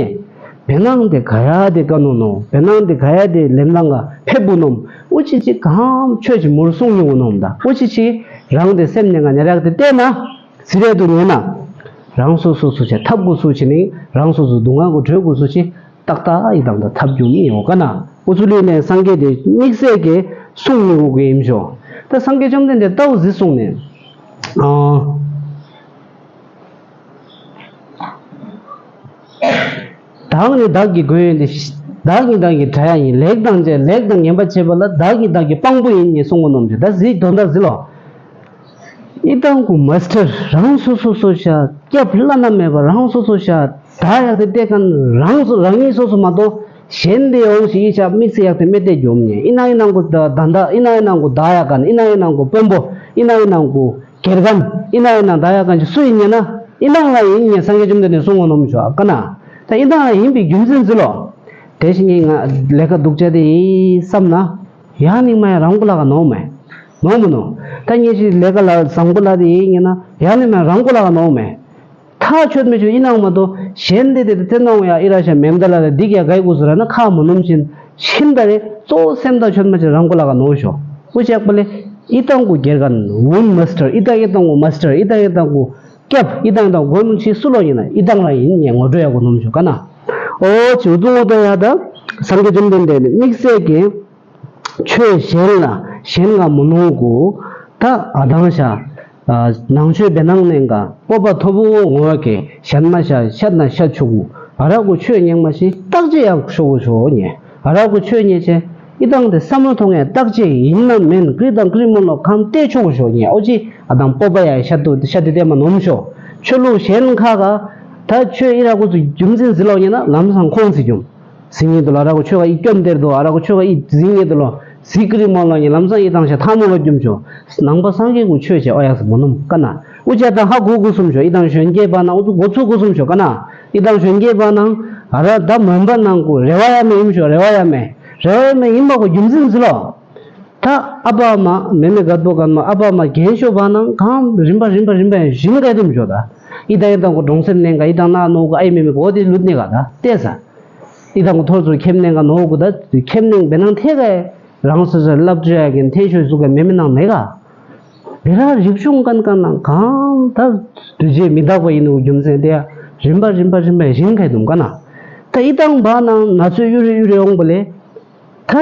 བེ་ནང་དེ་ག་ཡ་དེ་ཀ་ནོ་ནོ་བེ་ནང་དེ་ག་ཡ་དེ་ལེན་ལང་ག་ཕེབ་བུ་ནོམ་འུ་ཅི་ཅི་གང་ཆོས་ཅི་མུར་གསུང་ཉོ་ནོམ་ད་འུ་ཅི་ཅི་རང་དེ་སེམས་ནས་ང་ཉ་རག་དེ་བལྟས་ན། ཟི་རེད་དུ་ཉན་ན། རང་སོ་སོ་སུ་བྱ་ཐབས་དགོས་སུ་བྱེད་ནི་རང་སོ་སོ་སྡུག་བསྔལ་གོ་གྲོལ་དགོས་སུ་བྱེད་ཏག་ཏག་ཡི་དམ་དང་ཐབས་སྒྱུར་མི་ཡོང་ག་ན་འུ་ཚུ་ལུས་ནས་སངས་རྒྱས་དེ་དམིགས་བསལ་གྱི་གསུང་མི་འོ་གི་ཡིན་ཞོ། ད་སངས་རྒྱས་བཅོམ་ལྡན་འདས་ལྟ་བུ་ཟི་གསུང་ནས། ཨ། བདག་ནི་བདག་གི་མགོན་ཡིན་ཏེ། བདག་ནི་བདག་གི་དགྲ་ཡང་ཡིན། ལེགས་དང་བཅས་ལེགས་དང་ངན་པ་བྱེད་པ་ལ་བདག་གིས་བདག་གི་དཔང་པོ་ཡིན་ངེས་གསུང་ངོ་ནོམ་ཅིག་ད་གཟིགས་དོན་དག་གཟིགས་ལོ། ཨི་དང་གུ་མ་སི་ཊར་རང་སོ་སོ་སོ་ཤ་སྐྱབས་བླ་ན་མེད་པ་རང་སོ་སོ་ཤ་ད་ཡག་དེ་བལྟས་མཁན་རང་སོ་རང་ཉིད་སོ་སོ་མ་གཏོགས་གཞན་དེ་ཡོང་ཞིག་ཨི་ཤ་དམིགས་བསལ་ཡག་དེ་མེད་དེ་འཇོམས་ཉེ་ཨི་ནང་ཨི་ནང་གུ་ད་ད་ད་ཨི་ནང་ཨི་ནང་གུ་ད་ཡག་མཁན་ཨི་ནང་ཨི་ནང་གུ་དཔོན་པོ་ཨི་ནང་ཨི་ནང་གུ་དགེ་རྒན་ཨི་ནང་ཨི་ནང་ད་ཡག་མཁན་ཅིག་སུ་ཡིན་ཉེ་ན་ཨི་ནང་ལ་ཡིན་ཉེ་སངས་རྒྱས་བཅོམ་ལྡན་འདས་གསུང་ངོ་ནོམ་ཞོ་ཨ་ཀ་ན་ད་ཨི་ནང་ལ་ཡིན་པའི་རྒྱུ་མཚན་ཟི་ལོ། དེ་བཞིན་ངས་ང་ལས་ཀ་སྡུག་ཅག་དེ་ཡིན་བསམ་ན། ཡང་ནི་མ་ཡང་རང་གོ་ལ་ག་ནོ་མེ། ནོ་མི་ནོ། ད་ངས་ཅི་ལས་ཀ་ལ་བཟང་པོ་ལ་དེ་ཡིན་ན་ཡང་ནི་མ་ཡང་རང་གོ་ལ་ག་ནོ་མེ། ཐག་ཆོད་མི་ཆོད་ཡིན་ནའང་མ་གཏོགས་གཞན་དེ་དེ་དེ་ནང་ཡ་ཨི་ར་ཤ་མེམ་ད་ལ་ལ་འདི་ག་གའི་གུ་སུ་ར་ན་ཁ་མ་ནོམ་བཞིན་ཤིན་ད་རེ་གཙོ་བོ་སེམས་ཐག་ཆོད་མ་ཆོད་རང་གོ་ལ་ག་ནོ་ཤོ། འུ་ཅག་པ་ལེ་ཨི་ཏང་གུ་སྒེར་གན་ཝུན་མ་སི་ཊར་ཨི་ཏང་ཨི་ཏང་གུ་མ་སི་ཊར་ཨི་ཏང་ཨི་ཏང་གུ་སྐྱབས་ཨི་ཏང་ཨི་ཏང་གུ་མགོན་ཆེ་སུ་ལོ་ཡིན་ན་ཨི་ཏང་ར་ཡིན་ངས་ངོ་སྤྲོད་ཡ་གུ་ནོམ་ཤོ་ག་ན། ཨོ་ཅི་འུ་ཏུ་ངོ་ཏོ་ཡ་ད་སངས་རྒྱས་བཅོམ་ལྡན་འདས་ནི་དམིགས་བསལ་གྱི། ཆོས་གཞན་ལ་གཞན་ལ་མི་ནོར་གོ། ད་ཨ་དང་ཤ། ནང་ཆོས་བེ་ནང་ནས་ག་སྤོབས་པ་ཐོབ་བོ་ངོ་བ་གེ་ཞན་མ་ཤ་ཤད་ན་ཤ་ཆུ་གུ་ཨ་ར་གོ་ཆོས་ཉེག་མ་ཤི་བརྟག་དཔྱད་ཡག་ཤོ་གོ་ཤོ་ཉེ་ཨ་ར་གོ་ཆོས་ཉེ་ཆེ་ཨི་དང་དེ་བསམ་བློ་ཐོང་ངེ་བརྟག་དཔྱད་ཡིན་ན་མེན་ཀྲི་དང་ཀྲི་མོ་ལོ་ཁམ་བལྟས་ཆོ་གོ་ཤོ་ཉེ་ཨོ་ཅི་ཨ་དང་སྤོབས་པ་ཡ་ཤ་དུ་ཤ་དེ་བལྟས་མ་ནོམ་ཤོ་ཆོས་ལུགས་གཞན་ཁ་ག་ད་ཆོས་ཨི་ར་གོ་ཚུ་རྒྱུ་མཚན་ཟི་ལོ་ཉེ་ན་ལམ་སང་ཁོང་ཚི་རྒྱུམ། ཟིན་ངེས་དུ་ལ་ར་གོ་ཆོས་ག་ཨི་སྐྱོམ་སྟེར་དུ་ཨ་ར་གོ་ཆོས་ག་ཨི་ཟིན་ངེས་དུ་ལོ་ཟི་ཀི་རི་མོ་ལ་ཉེ་ལམ་སང་ཨི་དང་ཤ་ཐ་མོ་ལོ་རྒྱུམ་ཆོ། ནང་པ་སངས་རྒྱས་གུ་ཆོས་བྱས་ཨོ་ཡག་སི་མོ་ནུམ་ཀ་ན། ཨུ་ཅག་དང་ཧ་གོ་གུ་སུམ་ཆོ་ཨི་དང་གཞོན་སྐྱེས་པ་ནང་ཨུ་ཚུ་གོ་ཚུ་གུ་སུམ་ཆོ་ཀ་ན། ཨི་དང་གཞོན་སྐྱེས་པ་ནང་ཨ་ར་ད་མོན་པ་ནང་གུ་རེ་བ་ཡ་མེ་ཡིན་ཆོ་རེ་བ་ཡ་མེ། རེ་བ་ཡ་མེ་ཡིན་པ་གོ་རྒྱུ་མཚན་ཟི་ལོ། ད་ཨ་པ་མ་མེ་མེ་གད་པོ་གན་མ་ཨ་པ་མ་རྒན་ཤོ་བ་ནང་གང་རིམ་པ་རིམ་པ་རིམ་པ་ཡང་བཞིན་ག་ཡ་དུམ་ཆོ་ད། ཨི་དང་ཨི་དང་གུ་གྲོང་གསེབ་ནང་ག་ཨི་དང་ན་ནོ་གུ་ཨི་མེ་མེ་གོ་དེ་ལུད་ནེ་ག་ད་ལྟས་ས། ཨི་དང་གུ་ཐོར་ཚུར་ཁེམ་ནང་ག་ནོ་གུ་ད་ཁེམ་ནང་བེ་ནང་ཐེ་ག་ཡ་རང་སོ་སོ་ལབ་ཅོ་ཡ་གན་ཐེན་ཤོ་ཟུ་ག་མེ་མེ་ནང་ནེ་ག། བེ་ར་རིག་གཞུང་ཀན་ཀན་ནང་གང་ད་དུས་རྗེས་མི་རྟག་པ་ཡིན་ནོ་རྒྱུ་མཚན་དེ་ཡ་རིམ་པ་རིམ་པ་རིམ་པ་ཡ་བཞིན་ག་ཡ་དུམ་ཀ་ན། ད་ཨི་དང་བ་ནང་ན་ཚོད་གཡུ་རེ་གཡུ་རེ་འོང་པ་ལེ། ད་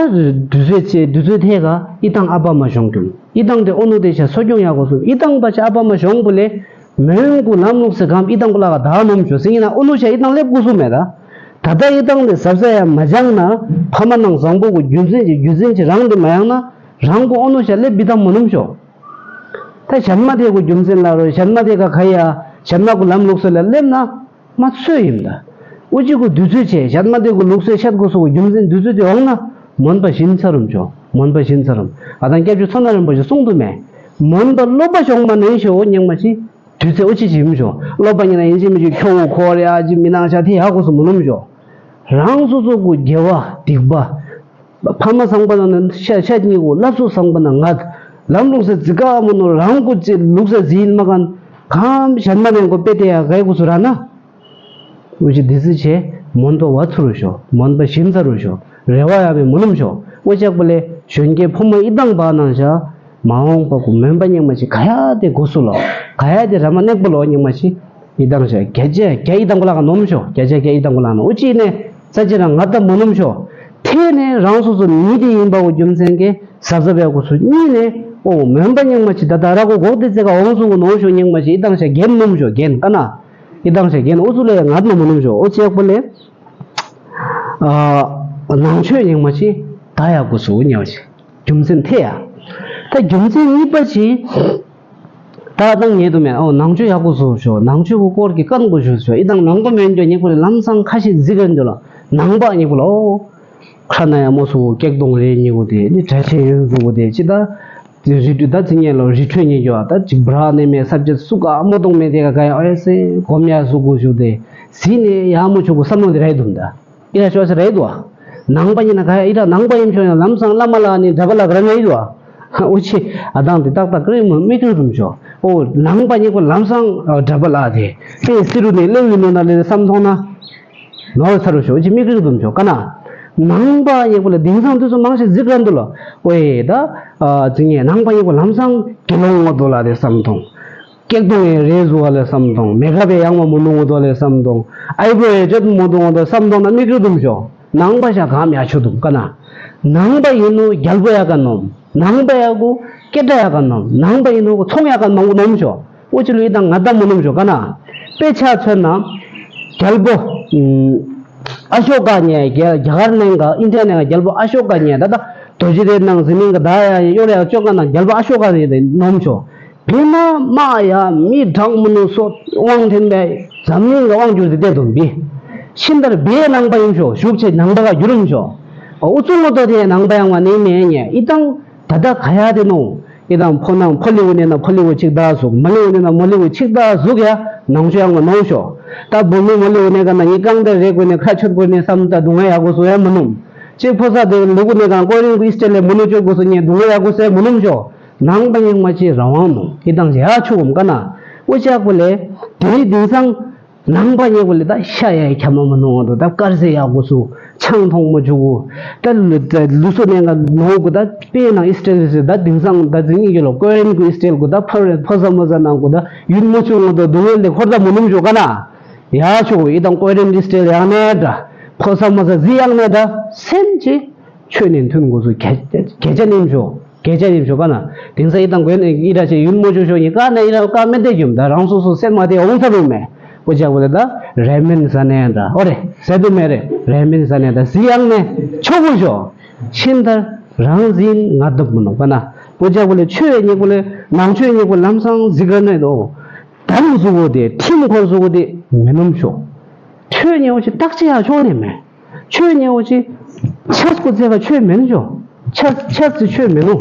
དུས་ཚོད་ཆེ་དུས་ཚོད་ཐད་ཀ་ཨི་དང་ཨ་པ་མ་གཞོང་གྱོང་ཨི་དང་དེ་ཨོ་ནུ་དེ་ཤ་སོ་གྱོང་ཡག་གོ་སུ་ཨི་དང་པ་ཆ་ཨ་པ་མ་གཞོང་པོ་ལེ། མོན་གུ་ལམ་ལུགས་སེ་གམ་ཨི་དང་གུ་ལ་ག་ད་ནོམ་ཞོ་སི་ཡིན་ན་ཨོ་ནུ་ཤ་ཨི་དང་ལེབ་གུ་སུ་མེད་ད། ད་ལྟ་ཨི་དང་དེ་ཟབ་ས་ཡ་མ་སྦྱང་ན་ཕ་མ་ནང་བཟང་པོ་གུ་རྒྱུ་མཚན་གྱི་རྒྱུ་མཚན་གྱི་རང་དེ་མ་ཡང་ན་རང་གུ་ཨོ་ནུ་ཤ་ལེབ་བི་དམ་མ་ནོམ་ཞོ། ད་ཞན་མ་དེ་གུ་རྒྱུ་མཚན་ལ་རོ་ཞན་མ་དེ་ག་ག་ཡ་ཞན་མ་གུ་ལམ་ལུགས་སེ་ལ་ལེབ་ན། མ་ཚོད་ཡིན་ད། ཨུ་ཅི་གུ་དུས་ཚོད་ཆེ་ཞན་མ་དེ་གུ་ལུགས་སྲོལ་ཤད་གུ་སོ་གུ་རྒྱུ་མཚན་དུས་ཚོད་དེ་འོང་ན་མོན་པ་བཞིན་ཚ་རུམ་ཆོ། མོན་པ་བཞིན་ཚ་རུམ། ཨ་དང་སྐྱབས་རྗེ་མཚོ་སྣ་རིན་པོ་ཆེ་གསུང་དུ་མེད། མོན་པ་སློབ་པ་གཞོང་མ་ནན་ཤོ་ཉང་མ་ཅི། དུས་ཚོད་ཨུ་ཅི་ཅི་ཡིན་ཤོ། སློབ་པ་ཉིན་ན་ཡིན་ཅི་མི་ཅི་ཁྱོ་བོ་ཁོ་རེ་ཨ་ཅི་མི་ནང་ཤ་ཐི་ཧ་གུ་སོ་མུ་ནུམ་ཤོ། རང་སོ་སོ་གུ་དགེ་བ་སྡིག་པ། ཕ་མ་ཚང་པ་ན་ཤ་ཤ་གཉིས་གུ་བླ་སྲོག་ཚང་པ་ན་ངག་ལམ་ལུགས་སེ་ཛི་ཀ་མོ་ནོ་རང་གུ་ཅི་ལུགས་སེ་ཟིན་མ་གན་གམ་ཞན་མ་ནན་གོ་པེ་ཏེ་ཡ་གའི་གུ་སུ་ར་ན། ཨུ་ཅི་དི་སི་ཆེ་མོན་པ་བ་ཚུ་རུ་ཤོ་མོན་པ་ཞིན་ཚ་རུ་ཤོ་རེ་བ་ཡ་བའི་མུ་ནུམ་ཤོ་ཨོ་ཅག་པ་ལེ་གཞོན་སྐྱེས་ཕོ་མོ་ཨི་དང་བ་ནང་ཤ་མ་འོངས་པ་གུ་མོན་པ་ཉིང་མ་ཤི་ག་ཡ་དེ་གུ་སུ་ལོ་ག་ཡ་དེ་ར་མ་ནེག་པ་ལོ་ཉིང་མ་ཤི། ཡི་དང་ཞེས་བརྒྱ་ཆ་བརྒྱ་ཡི་དང་གོ་ལ་ག་ནོམ་ཤོ། བརྒྱ་ཆ་བརྒྱ་ཡི་དང་གོ་ལ་ནོམ། འུ་ཅི་ནས་ས་ཅི་རང་ང་ད་མོ་ནོམ་ཤོ། ཐེ་ནས་རང་སོ་སོ་མི་དེ་ཡིན་པ་གོ་རྒྱུ་མཚན་གྱི་ཟབ་ཟབ་ཡག་གོ་སུ་གཉིས་ནས། ཨོ་མོན་པ་སྙིང་མ་ཅི་ད་ད་ར་གོ་གོག་དེ་ཙེ་ག་འོང་སུ་གོ་ནོམ་ཤོ། སྙིང་མ་ཅི་ཡི་དང་ཞེས་བརྒྱན་ནོམ་ཤོ། བརྒྱན་ཀ་ན་ཡི་དང་ཞེས་བརྒྱན། འུ་ཚུ་ལས་ང་ད་མོ་ནོམ་ཤོ། འུ་ཅི་ཡག་པོ་ལས། ཨ། ནང་ཆོས་རྙིང་མ་ཅིག་ད་ཡག་པོ་བཟོ་ཉེ་བ་ཅིག་རྒྱུ་མཚན་ཐེ་ཡ། ད་རྒྱུ་མཚན་གཉིས་པ་ཅིག་ད་ད་ངེས་དུ་མེད། ཨོ་ནང་ཆོས་ཡག་པོ་བཟོ་ཤོག་ནང་ཆོས་གོ་སྐོར་གྱི་ཀན་གོ་ཞུ་ཤོག་ཡི་དང་ནང་པ་མེད་འཇོག་ཉེ་པོ་ལ་ལམ་སང་ཁ་ཤས་གཟིགས་ག་འཇོག་ལ་ནང་པ་ཉེ་པོ་ལ། ཨོ་ཁ་ན་ཡ་མོ་སུ་ཀེག་དོང་རེ་ཉེ་པོ་དེ་ནི་གྲ་ཆེ་ཡོན་སུ་གོ་དེ་ཅི་ད། དེ་རི་ཁྲོད་ད་ཚིག་ངན་ལོ་རི་ཁྲོད་ཉེ་རྒྱུ་བ་ད་ཅིག་བྲག་ནས་མེད་ས་བཅད་སུ་ག་མོ་གཏོང་མེད་དེ་ག་ག་ཡ་ཨོ་ཡ་སེ་གོམ་ཡ་སུ་གོ་ཞུ་དེ་ཟི་ནས་ཡ་མོ་ཆུ་གོ་བསམ་བློ་དེ་རེད་འདུག་ད་ཨི་ར་ཤོ་ས་རེད་འདུག་ནང་པ་ཡིན་ན་ག་ཡ་ཨི་ར་ནང་པ་ཡིན་ཤོ་ཡང་ལམ་སང་བླ་མ་ལགས་ནི་འདྲ་པ་ལགས་ར་ངེས་འདུག་འུ་ཆེ་ཨ་དང་དེ་ཏག་ཏག་ཀ་རེ་མོ་མི་ཀིར་དུམ་ཤོ། ཨོ་ནང་པ་ཉེ་པོ་ལམ་སང་འདྲ་པ་ལགས་དེ་ཨེ་སི་རུ་ནས་གླེང་ལི་ནོ་ན་ལེ་བསམ་མཐོང་ན། ནོར་ཚར་རུ་ཤོག་ཅི་མིག་རིག་དུམ་ཤོག་ཀ་ན། ནང་པ་ཉེ་པོ་ལ་དེང་སང་དུས་སུ་མང་ཆེ་གཟིགས་ར་འདུག་ལ། ཨོའེ་ད། ཚིག་ངན་ནང་པ་ཉེ་པོ་ལམ་སང་དགེ་སློང་ངོ་དོ་ལ་དེ་བསམ་མཐོང་། ཀེག་དོང་ཡང་རེ་ཟུག་ག་ལ་བསམ་མཐོང་མེ་ཁ་པའི་ཡང་མ་མོ་ནུ་ངོ་དོ་ལ་བསམ་མཐོང་། ཨའི་པོ་ཡང་ཅོད་མོ་དོ་ངོ་དོ་བསམ་མཐོང་ན་མིག་རིག་དུམ་ཤོག་ནང་པ་ཤ་གམ་ཡ་ཆོ་དུམ་ཀ་ན། ནང་པ་ཡིན་ནོ་རྒྱལ་པོ་ཡ་ག་ནོམ། ནང་པ་ཡ་གོ་སྐད་སྒྲ་ཡ་ག་ནོམ། ནང་པ་ཡིན་ནོ་གོ་ཚོང་ཡ་ག་ནོམ་གོ་ནོམ་ཤོག་འོ་ཅི་ལུ་ཡི་དང་ང་ད་མོ་ནུམ་ཞོ་ཀ་ན། དཔེ་ཆ་མཚོན་ན། རྒྱལ་པོ། ཨ་ཤོ་ཀ་ཉེ་རྒྱ་རྒྱ་གར་ནང་ག་ཨིན་ཌི་ཡ་ནང་ག་རྒྱལ་པོ་ཨ་ཤོ་ཀ་ཉེ་ད་ད་རྡོ་རྗེ་གདན་ནང་ཟི་ལིང་ག་ད་ཡ་ཡོ་རེ་ཨ་ཅོ་ཀ་ན་རྒྱལ་པོ་ཨ་ཤོ་ཀ་ཉེ་དེ་ནོམ་ཞོ། བི་མ་མ་ཡ་མི་དྲང་མོ་ནུ་སོ་དབང་ཐེན་པའི་འཛམ་གླིང་ག་དབང་བསྒྱུར་ཏེ་བསྡད་དོ་བི། ཤིན་ཏར་བེ་ནང་པ་ཡིན་ཞོ་ཞུགས་ཆེ་ནང་པ་ག་བསྒྱུར་རུམ་ཞོ། ཨུ་ཚུགས་མོ་ཏོ་དེ་ནང་པ་ཡང་བ་ནི་མེ་ཉེ་ཨི་དང་། ད་ལྟ་ག་ཡ་དེ་ནོ། ཨི་དང་ཕོ་ནང་ཕོ་ལི་བུ་ནས་ན་ཕོ་ལི་བུ་ཆིག་ད་ཟུག་མ་ལི་བུ་ནས་ན་མོ་ལི་བུ་ཆིག་ད་ཟུག་ཡ། ནང་ཆོས་ཡང་མ་ནོ་ཤོ། ད་བུ་མོ་མོ་ལི་བུ་ནས་ག་ན་ཡི་རྐང་དེ་རེ་དགོས་ནས་ཁ་ཆོད་དགོས་ནས་བསམ་ད་སྡུག་བསྔལ་ཡག་དགོས་སོ་ཡ་མ་ནོམ། ཅིག་ཕོ་ས་དེ་ལུ་གུ་ནས་ག་ཀོ་རིང་གི་སྤྱི་ལས་མོ་ནུ་ཆོད་དགོས་སོ་ཉེ་སྡུག་བསྔལ་ཡག་དགོས་སོ་ཡ་མ་ནོམ་ཤོ། ནང་པ་ཡང་མ་ཅི་རང་དབང་ནོ་ཨི་དང་ཡ་ཆུ་བུམ་ག་ན། ཨུ་ཅག་པོ་ལས། དེ་རིང་དེང་སང་། ནང་པ་ཉེ་བོ་ལས་ད་ཤ་ཡ་ཁྱ་མ་མ་ནོ་འོ་དོ་ད་དཀར་ཟས་ཡག་གོ་སུ་ཆང་འཐུང་མོ་ཆུ་གོ་ད་ལུ་ད་ལུ་སོ་ནས་ང་ནོ་གོ་ད་དཔེ་ནང་ཨི་སི་ཊེལ་ཟེར་ད་དེང་སང་ད་དེང་ཨི་གེ་ལོ་ཀོ་རེན་གོ་ཨི་སི་ཊེལ་གོ་ད་ཕ་རེ་ཕ་ས་མ་ས་ནང་གོ་ད་ཡུན་མོ་ཆུ་ངོ་ད་སྡུག་བསྔལ་ལས་འཁོར་ད་མོ་ནུམ་ཞོ་ཀ་ན་ཡ་ཆུ་གོ་ཨི་དང་ཀོ་རེན་ཨི་སི་ཊེལ་ཡང་ནས་ད་ཕ་ས་མ་ས་ཟི་ཡང་ནས་ད་སེམས་ཅི། ཆོས་ནི་མཐུན་དགོས་སུ་གེ་གེ་ཆ་ནིམ་ཤོ། གེ་ཆ་ནིམ་ཤོ་ཀ་ན། དེང་སང་ཨི་དང་གོས་ནི་ཨི་ར་ཆེ་ཡུན་མོ་ཆུ་ཤོ་ཡིན་ཀ་ན་ཨི་ར་ཀ་མེ་དེ་ཡུམ་ད་རང་སོ་སོ་སེམས་མ་དེ་འོང་ས་རུ་མེ། ཨོ་ཅག་པོ་ལེ་ད་རེ་མིན་ས་ནས་ད་ཨོ་རེ་ཟེ་དུ་མེ་རེ་རེ་མིན་ས་ནས་ད་ཟི་ཡང་ནས་ཆོ་གོ་ཤོ། ཤིན་ད་རང་ཟིན་ང་དུབ་མི་ནོ་ཀ་ན། ཨོ་ཅག་པོ་ལེ་ཆོས་ཉེ་པོ་ལེ་ནང་ཆོས་ཉེ་པོ་ལམ་སང་ཟི་ག་ནས་དོ། ད་མུ་སུ་གོ་དེ་ཁྲིམ་འཁོར་སུ་གོ་དེ་མི་ནོམ་ཤོ། ཆོས་ཉེ་བོ་ཆེ་བརྟག་དཔྱད་ཡག་ཆོག་ནས་མེད། ཆོས་ཉེ་བོ་ཆེ། ཆས་སྐུ་ཚེ་ག་ཆོས་མེད་ནོ། ཆས་ཆས་ཚེ་ཆོས་མེད་ནོ།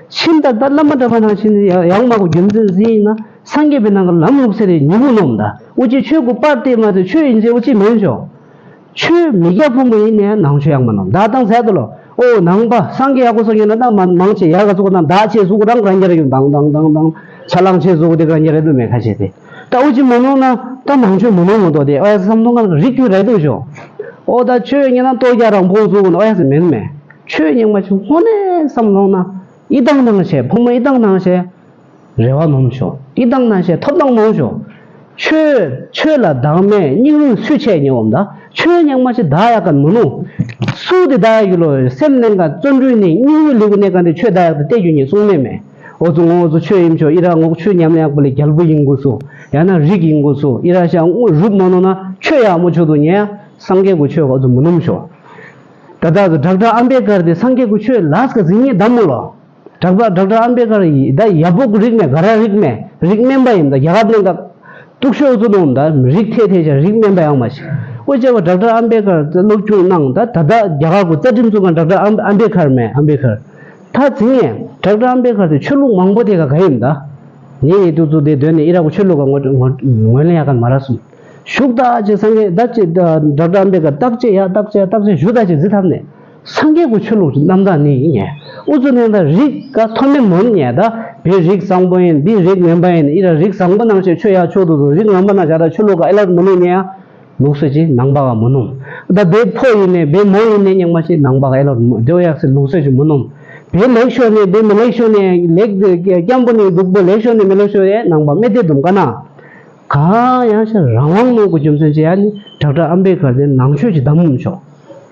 ཤིན་ད་ད་བླ་མ་གྲྭ་པ་ནང་ཆེན་ཡ་ཡང་མ་གོ་རྒྱུ་མཚན་ཟིན་ཡིན་ན་སངས་རྒྱས་པའི་ནང་གི་ལམ་ལུགས་ཚེ་རེ་ཉིན་གུང་ནོམ་ད་འུ་ཅི་ཆོས་གོ་པར་ཏེ་མ་ཏེ་ཆོས་ཡིན་ཚེ་འུ་ཅི་མེད་ཤོ། ཆོས་མི་རྒྱ་ཕུང་པོ་ཡིན་ནས་ནང་ཆོས་ཡང་མ་ནོམ་ད་དང་ཟད་དོ་ལོ། ཨོ་ནང་པ་སངས་རྒྱས་ཡག་པོ་སོ་ཉན་ན་ད་མ་མང་ཆེ་ཡག་ག་ཚུགས་ན་ད་ཆེ་ཟུག་རང་ག་རང་རྒྱ་རེ་ཡོད་དང་དང་དང་དང་ཆ་ལང་ཆེ་ཟུག་དེ་ག་རང་རྒྱ་རེ་དུ་མེད་ཁ་ཆེ་དེ། ད་འུ་ཅི་མ་ནོ་ན་ད་ནང་ཆོས་མ་ནོ་མ་དོ་དེ་ཨོ་ཡ་བསམ་མཐོང་ག་རིགས་རྒྱུད་རེད་དུ་ཤོ། ཨོ་ད་ཆོས་ཉན་ན་ལྟོ་རྒྱ་རང་ཕུང་ཟུག་ན་ཨོ་ཡ་སི་མེན་མེ། ཆོས་ཉན་མ་ཆུ་ཧོ་ནས་བསམ་མཐོང་ན་ཨི་དང་ནང་ཆེ་ཕོ་མོ་ཨི་དང་ནང་ཆེ། རེ་བ་ནོམ་ཤོ། ཨི་དང་ན་ཤེ་ཐོབ་དང་ནོམ་ཤོ། ཆོས་ཆོས་ལ་བདག་མེད་སྙིང་རུས་སུས་ཆད་ཉེ་འོམ་ད། ཆོས་ཉག་མ་ཅི་བདག་ཡག་ག་མི་ནུ། སུ་དེ་བདག་ཡག་གི་ལོ་སེམས་ནང་ག་བརྩོན་འགྲུས་ནི་སྙིང་རུས་ལེགས་གནས་ག་འདི་ཆོས་བདག་ཡག་དེ་བལྟས་རྒྱུ་ཉེ་གསུང་མེད་མེ། འོ་ཚོ་ངོ་འོ་ཚོ་ཆོས་ཡིན་ཆོ་ཨི་ར་ངོ་ཆོས་ཉམས་ཡག་པོ་ལས་རྒྱལ་པོ་ཡིན་དགོས་སོ། ཡང་ན་རིགས་ཡིན་དགོས་སོ་ཨི་ར་ཤ་རུབ་མ་ནོ་ན་ཆོས་ཡག་མོ་ཆོ་དུ་ཉེ་ཡ་སངས་རྒྱས་གོ་ཆོས་ག་འོ་ཚོ་མི་ནུམ་ཤོ། ད་ད་ཚོ་ཌོག་ཊར་ཨམ་བེ་ཀར་དེ་སངས་རྒྱས་གོ་ཆོས་ལས་ག་ཟིན་ཉེ་ད་མོ་ལོ། ཌོག་ཊར་ཌོག་ཊར་ཨམ་བེ་ཀར་ཡི་ད་ཡ་པོ་གི་རིགས་མེད་ག་ར་རིགས་མེད་རིགས་དམན་པ་ཡིན་ད་རྒྱ་གར་ནང་ད་གཏུག་ཤོག་བཙུགས་གནང་ད་རིགས་ཐེ་ཐེ་ཆ་རིགས་དམན་པ་ཡང་མ་ཤེས། ཨོ་ཅེ་བ་ཌོག་ཊར་ཨམ་བེ་ཀར་སློབ་སྦྱོང་གནང་ད་ད་ད་རྒྱ་གར་གི་རྩ་ཁྲིམས་བཙུགས་མཁན་ཌོག་ཊར་ཨམ་ཨམ་བེ་ཀར་མེད་ཨམ་བེ་ཀར། ད་ཚིག་ངན་ཌོག་ཊར་ཨམ་བེ་ཀར་དེ་ཆོས་ལུགས་མང་པོ་དེ་ག་ག་ཡིན་ད། ངས་ཡི་ཏུ་ཚུ་དེ་དོན་ནས་ཨི་ར་གི་ཆོས་ལུགས་ག་ངོ་ངོ་ངོས་ལེན་ཡག་ག་མ་ར་སོང་། ཞུགས་ད་ཅེ་སངས་རྒྱས་ད་ཅེ་ཌོག་ཊར་ཨམ་བེ་ཀར་བརྟག་དཔྱད་ཡ་བརྟག་དཔྱད་བརྟག་དཔྱད་ཞུ་ད་ཅེ་ཟི་ཐབ་ནས། སངས་རྒྱས་ཀྱི་ཆོས་ལུགས་རྣམ་དག་ནི་ཡིན་ངེས། ཨུ་ཚུ་ནས་ད་རིགས་ཀ་མཐོ་དམན་མོ་ནི་ངེས་ད། བའི་རིགས་བཟང་པོ་ཡིན་འདི་རིགས་ངན་པ་ཡིན་ཨི་ར་རིགས་བཟང་པོ་ནང་བཞིན་ཆོས་ཡག་ཆོས་དུ་དུ་རིགས་ངན་པ་ནང་བཞག་ད་ཆོས་ལུགས་ཀ་ཨེ་ལ་མོ་ནི་ངེས་ཡ། ལུགས་སྲོལ་ཅིག་ནང་པ་ག་མོ་ནུ། ད་བའི་ཕོ་ཡིན་ནས་བའི་མོ་ཡིན་ནས་རྙིང་མ་ཅིག་ནང་པ་ག་ཨེ་ལ་མོ་དེ་བ་ཡག་སི་ལུགས་སྲོལ་ཅིག་མོ་ནུ། བའི་ལེགས་ཤོས་ནས་བའི་མི་ལེགས་ཤོས་ནས་ལེགས་སྐྱམ་པོ་ནས་སྡུག་པོ་ལེགས་ཤོས་ནས་མི་ལེགས་ཤོས་ཡས་ནང་པ་མེ་དེ་དུམ་ཀ་ན། གང་ཡང་ཞིག་རང་དབང་ནོར་གྱི་རྒྱུ་མཚན་ཅི་ཡང་ནི་ཌོག་ཊར་ཨམ་བེ་ཀར་དེ་ནང་ཆོས་ཀྱི་བདམས་མུམ་ཤོག་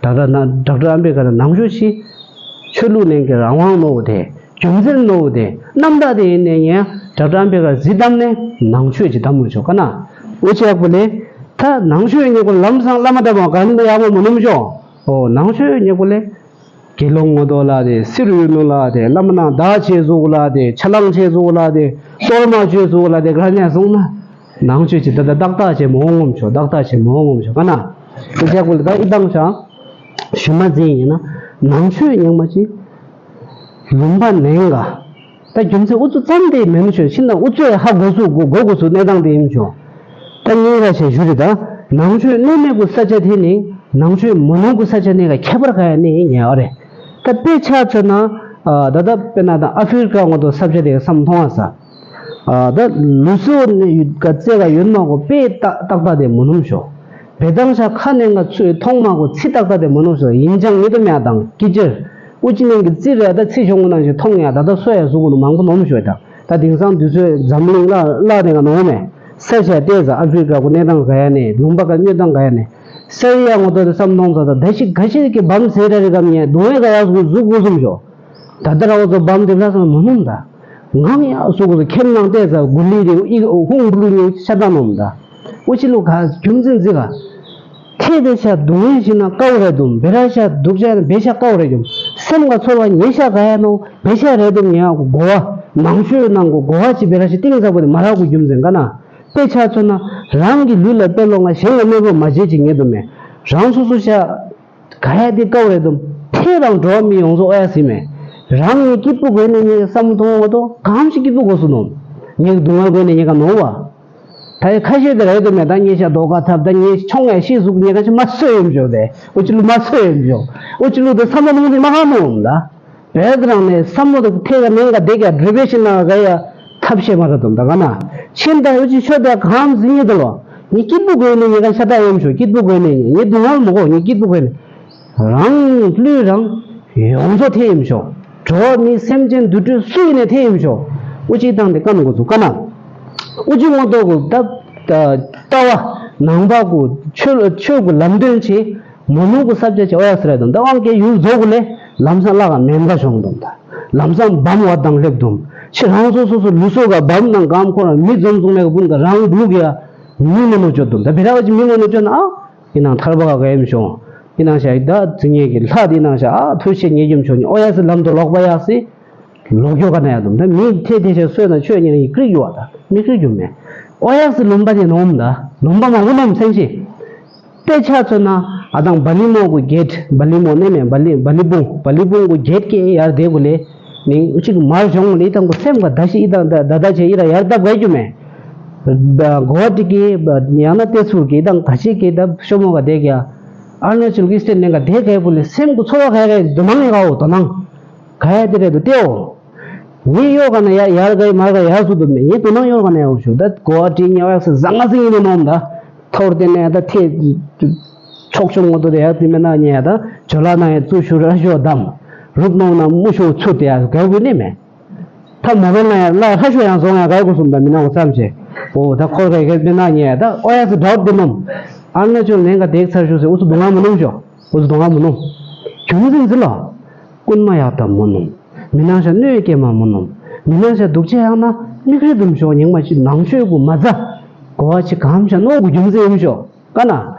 ཌོག་ཊར་ན་ཌོག་ཊར་ཨམ་བེ་ཀར་ནང་ཆོས་ཤིག་ཆོས་ལུགས་ནས་ཀྱི་རང་དབང་ནོར་དེ། རྒྱུ་མཚན་ནོར་དེ། རྣམ་དག་དེ་ཡིན་ནས་ཡང་ཌོག་ཊར་ཨམ་བེ་ཀར་གཟི་བདམས་ནས་ནང་ཆོས་ཀྱི་བདམས་མུམ་ཤོག་ག་ན། འུ་ཅག་པོ་ལས་ད་ནང་ཆོས་ཉེ་གོ་ལམ་སང་བླ་མ་བདམས་པ་ག་ནི་ཡག་པོ་མི་ནུམ་ཤོག་ཨོ་ནང་ཆོས་ཉེ་གོ་ལས། དགེ་སློང་ངོ་ཏོ་ལ་དེ་སི་རུ་ཡོད་ནོ་ལ་དེ་བླ་མ་ནང་བདག་བྱེད་བཟོ་གོ་ལ་དེ་ཆ་ལང་བྱེད་བཟོ་གོ་ལ་དེ་གཏོར་མ་བྱེད་བཟོ་གོ་ལ་དེ་ག་ནས་སོང་ན་ནང་ཆོས་ཀྱི་ད་ད་ཏག་ཏག་བྱེད་མ་འོང་ངོམ་ཆོག་ཏག་ཏག་བྱེད་མ་འོང་ངོམ་ཆོག་ག་ན། དེ་ཆ་གོ་ལ་ད་ཨི་དང་ཤ་ཞུ་མ་འཛིན་ཡིན་ན་ནང་ཆོས་ཉག་མ་ཅིག་ལུང་པ་ནན་ག་ད་རྒྱུ་མཚན་ཨུ་ཚུགས་ཙམ་དེ་མེད་ནོ་ཆོས་ཕྱིན་ན་ཨུ་ཚུགས་ཧ་གོ་ཚུགས་གོ་གོ་གོ་ཚུགས་གནས་སྟངས་དེ་ཡིན་ཆོག་ད་ངས་ར་བྱས་ཞུ་རེད་ད། ནང་ཆོས་གནས་མེད་པའི་ས་ཆ་དེ་ནི་ནང་ཆོས་མ་ནོར་གི་ས་ཆ་ནས་ཀ་ཁྱད་པར་ག་ཡ་གནས་ཡིན་ཉེ་བ་རེད། ད་དཔེ་ཆ་མཚོན་ན་ད་ད་དཔེར་ན་ད་ཨ་ཧྥེ་རི་ཀ་ངོ་དོ་ས་ཆ་དེ་ག་བསམ་མཐོང་བ་ས། ད་ལུགས་སྲོལ་ནི་ག་རྩེ་ག་ཡོད་མ་གོ་དཔེ་ཏག་ཏག་ཏག་དེ་མ་ནོར་ཤོག་བེ་དང་ཤ་ཁ་ནས་ང་ཚོས་མཐོང་མ་གོ་ཚི་ཏག་ཏག་དེ་མ་ནོར་ཤོག་ཡིན་ཅང་ངེས་དུ་མེད་དང་སྐྱི་ཅིར། ཨུ་ཅི་ནང་གི་རྩི་རེད་ད་རྩི་ཤོང་གི་ནང་བཞིན་མཐོང་ཡ་ད་ལྟ་སོ་ཡ་གཟུགས་ཀུན་མང་པོ་ནོམ་ཤོད་ད། ད་དེང་སང་དུས་ཚོད་འཛམ་གླིང་བརླག་བརླག་ནས་ང་ནོམ་མེད། ས་ཆ་བལྟས་ཙང་ཨ་ཧྥེ་རི་ཀ་གི་གནས་སྟངས་ག་ཡ་ནས་ལུང་པ་ག་གནས་སྟངས་ག་ཡ་ནས་ས་ཡི་ཡ་ངོ་ཐོག་དེ་བསམ་མཐོང་ཙང་ད་ད་ཞིག་ག་ཞིག་གི་བམ་ཟེར་ར་རི་གམ་ཉེ་སྡུག་བསྔལ་ག་ཡ་གཟུགས་གཟུགས་ཀུན་སོམ་ཤོག་ད་ལྟ་ར་བ་ཚོ་བམ་དེ་ལ་སོང་མ་ནོམ་ད། ངང་ཡ་གཟུགས་ཀུན་ཁྱེར་ནང་བལྟས་ཙང་གུ་ལི་རེ་ཨི་ཧུང་བུ་ལུ་ཉུ་ཤ་ད་ནོམ་ད། ཨུ་ཅི་ལུ་ག་རྒྱུ་མཚན་ཟིག་ག་ཐེ་བེ་ཤ་སྡུག་བསྔལ་ཞིག་ན་དཀའ་བ་རེད་དུམ་བེ་ར་ཤ་སྡུག་ཅག་ན་བེ་ཤ་དཀའ་བ་རེད་དུམ་སེམས་ཀ་ཚོར་བ་ཉེ་ཤ་ག་ཡ་ནོ་བེ་ཤ་རེད་དུམ་ཉེ་ཡ་གོ་གོ་བ་ནང་ཆོས་ནང་གོ་གོ་བ་ཅི་བེ་ར་ཤ་གཏིང་ཟབ་པོ་དེ་མ་རག་གོ་རྒྱུ་མཚན་ག་ན། དཔེ་ཆ་མཚོན་ན་རང་གི་ལུས་ལ་དཔེ་ལོ་ང་གཞན་ལ་གནོད་པ་མ་བྱེད་ཅིག་ཉེ་དུ་མེད་རང་སོ་སོ་ཤ། ག་ཡ་དེ་དཀའ་བ་རེད་དུམ་ཐེ་རང་འགྲོ་བ་མི་ཡོངས་རྫོགས་ཨོ་ཡ་སི་མེད། རང་ཉིད་སྐྱིད་པོ་དགོས་ནས་ཉེ་བསམ་མཐོང་བ་དོ་གང་ཞིག་སྐྱིད་པོ་དགོས་སུ་ནོམ། ཉེ་སྡུག་བསྔལ་དགོས་ནས་ཉེ་ག་ནོམ་བ། ད་ཡི་ཁ་ཤས་དེ་རེད་དུ་མེད་ད་ཉེ་ཤ་རྡོ་ཀ་ཐབ་ད་ཉེ་ཆུང་ངས་ཤེས་གཟུགས་ཉེ་ག་ཅི་མ་སོས་ཡོད་འཇོག་དེ་ཨོ་ཅི་ལུ་མ་སོས་ཡོད་འཇོག་ཨོ་ཅི་ལུ་དེ་བསམ་བློ་གཏོང་དེ་མ་གང་ནོམ་ད། བས་རང་ནས་བསམ་བློ་དེ་ཐད་ཀ་ནན་ག་དེ་ཀ་འགྲུལ་པའི་ཤིང་ན་ག་ཡ་ཐབས་ཤེས་མ་ར་དུམ་ད་ག་ན། ཕྱིན་ད་ཡོ་ཅི་ཤོད་དེ་གང་ཟིན་ཉེ་དུ་ལོ། ཉེ་སྐྱིད་པོ་དགོས་ནས་ཉེ་ག་ཤ་ད་ཡོམ་ཤོ་སྐྱིད་པོ་དགོས་ནས་ཉེ་ཉེ་སྡུག་བསྔལ་མ་གོ་ཉེ་སྐྱིད་པོ་དགོས་ནས། རང་བློས་རང་ཡོངས་རྫོགས་ཐེ་ཡིན་ཤོག་འགྲོ་བ་མི་སེམས་ཅན་འདུལ་སྤྲུལ་སུ་ཡིན་ནས་ཐེ་ཡིན་ཤོག་ཨུ་ཅི་བཏང་སྟེ་ཀམ་དགོས་ཚུགས་ཀ་ན། ཨུ་ཅི་ངོ་ཏོ་གོ་ད་ལྟ་བ་ནང་པ་གོ་ཆོས་ཆོས་གོ་ལམ་སྟོན་ཆེ་མོ་ནུ་གོ་ས་བཅད་ཆེ་ཨོ་ཡ་སི་ར་དང་ད་དབང་སྐད་ཡུལ་རྫོགས་གོ་ལས་ལམ་སང་བླ་ག་མེན་ག་ཤོང་དང་ད་ལམ་སང་བམ་བ་དང་སླེབས་དང་ཕྱི་རང་སོ་སོ་སོ་ལུས་སོ་ག་བམ་ནང་གམ་ཁོ་རང་མི་འཛོམས་འཛོམས་མེད་ག་བུན་ག་རང་བུ་ག་ཡ་མི་མོ་ནུ་བཅོ་དང་ད་བེ་ར་བ་ཅི་མི་མོ་ནུ་བཅོ་ན་ཨ། ཡིན་ནའང་ཐར་པ་ག་ག་ཡེམ་ཤོང་། ཡིན་ནའང་ཤ་ཡི་ད་ཚིག་ངེད་ཀྱི་ལྷ་དེ་ནང་ཤ་ཨ་ཐུར་ཤེས་ཉེ་རྒྱུམ་ཤོང་ཉེ་ཨོ་ཡ་སི་ལམ་དུ་ལོག་པ་ཡག་སི། ལོག་ཡོ་ག་ན་ཡ་དུམ་ད་མི་ཐེ་ཐེ་ཤེས་སོས་ན་ཆོས་ཉེ་ནི་ཀྲིག་ཡོ་བ་ད་མི་ཀྲིག་རྒྱུ་མེད། ཨོ་ཡ་སི་ལུམ་པ་དེ་ནོམ་ད་ལུམ་པ་མང་པོ་ནོམ་སེང་ཤི། དཔེ་ཆ་མཚོན་ན་ཨ་དང་བ་ལི་མོ་གུ་གེད་བ་ལི་མོ་ནེ་མེ་བ་ལི་བ་ལི་བུང་བ་ལི་བུང་གུ་གེད་ཀེ་ཡར་དེ་གུ་ལེ། ནི་ཨུ་ཅིག་མར་བྱུང་ལི་དང་གུ་སེམས་ག་ད་ཤི་ཨི་དང་ད་ད་ད་ཆེ་ཨི་ར་ཡར་ད་བ་གུ་མེ། གོ་ཏི་ཀི་ཡང་ན་ཏེ་ཚུར་ཀི་དང་ག་ཤི་ཀི་ད་ཤོ་མོ་ག་དེ་ཀྱ། ཨར་ན་ཅུལ་གི་སྟེ་ནེ་ག་དེ་གའི་བུ་ལི་སེམས་གུ་ཚོར་བ་ག་གའི་དོ་སྣང་ཡ་གའོ་དོ་སྣང་། ག་ཡ་དེ་རེད་དོ་ཏེའོ། ངའི་ཡོ་ག་ན་ཡ་ཡར་གའི་མར་ག་ཡ་སུ་དུ་མེ་ངའི་དོ་སྣང་ཡོ་ག་ན་ཡ་འུ་ཤུ་ད་གོ་ཨ་ཏི་ཉ་ཡ་སི་ཟང་ང་སི་ཡིན་ནོ་ནོམ་ད། ཐོར་དེ་ནས་ད་ཐེ། ཆོག་ཆོག་ངོ་དོ་དེ་ཡ་དེ་མེ་ན་ཉེ་ཡ་ད་ཇོ་ལ་ན་ཡ་ཙུ་ཤུ་ར་ཤོ་དམ། རུབ་ནོ་ན་མུ་ཤོ་ཚུ་དེ་ཡ་ག་བུ་ནི་མེ། ཐ་མ་བེ་ན་ཡ་ལ་ཧ་ཤོ་ཡང་སོང་ཡ་ག་གུ་སུམ་ད་མི་ན་འུ་ཙམ་ཆེ། ཨོ་ད་ཁོ་ག་ག་མེ་ན་ཉེ་ཡ་ད་ཨོ་ཡ་སི་ཌའོ་ཊི་དེ་ནོམ། ཨ་ན་ཅོ་ནེ་ག་དེ་ཚར་ཤུ་སེ་འུ་ཚུ་དུ་ང་མ་ནོམ་ཤོ། འུ་ཚུ་དུ་ང་མ་ནོམ། ཁྱུང་ཟིན་ཟི་ལ། རྐུན་མ་ཡག་དམ་མོ་ནོམ། མི་ནང་ཤ་གནོད་སྐྱེལ་མ་མོ་ནོམ། མི་ནང་ཤ་སྡུག་ཅེ་ཡང་ན་མིག་རི་དུམ་ཤོག་ཉིང་མ་ཅི་ནང་ཆོས་གུ་མ་ཛ། གོ་བ་ཅི་གམ་ཤ་ནོ་གུ་རྒྱུ་མཚན་ཡིན་ཤོག་ཀ་ན།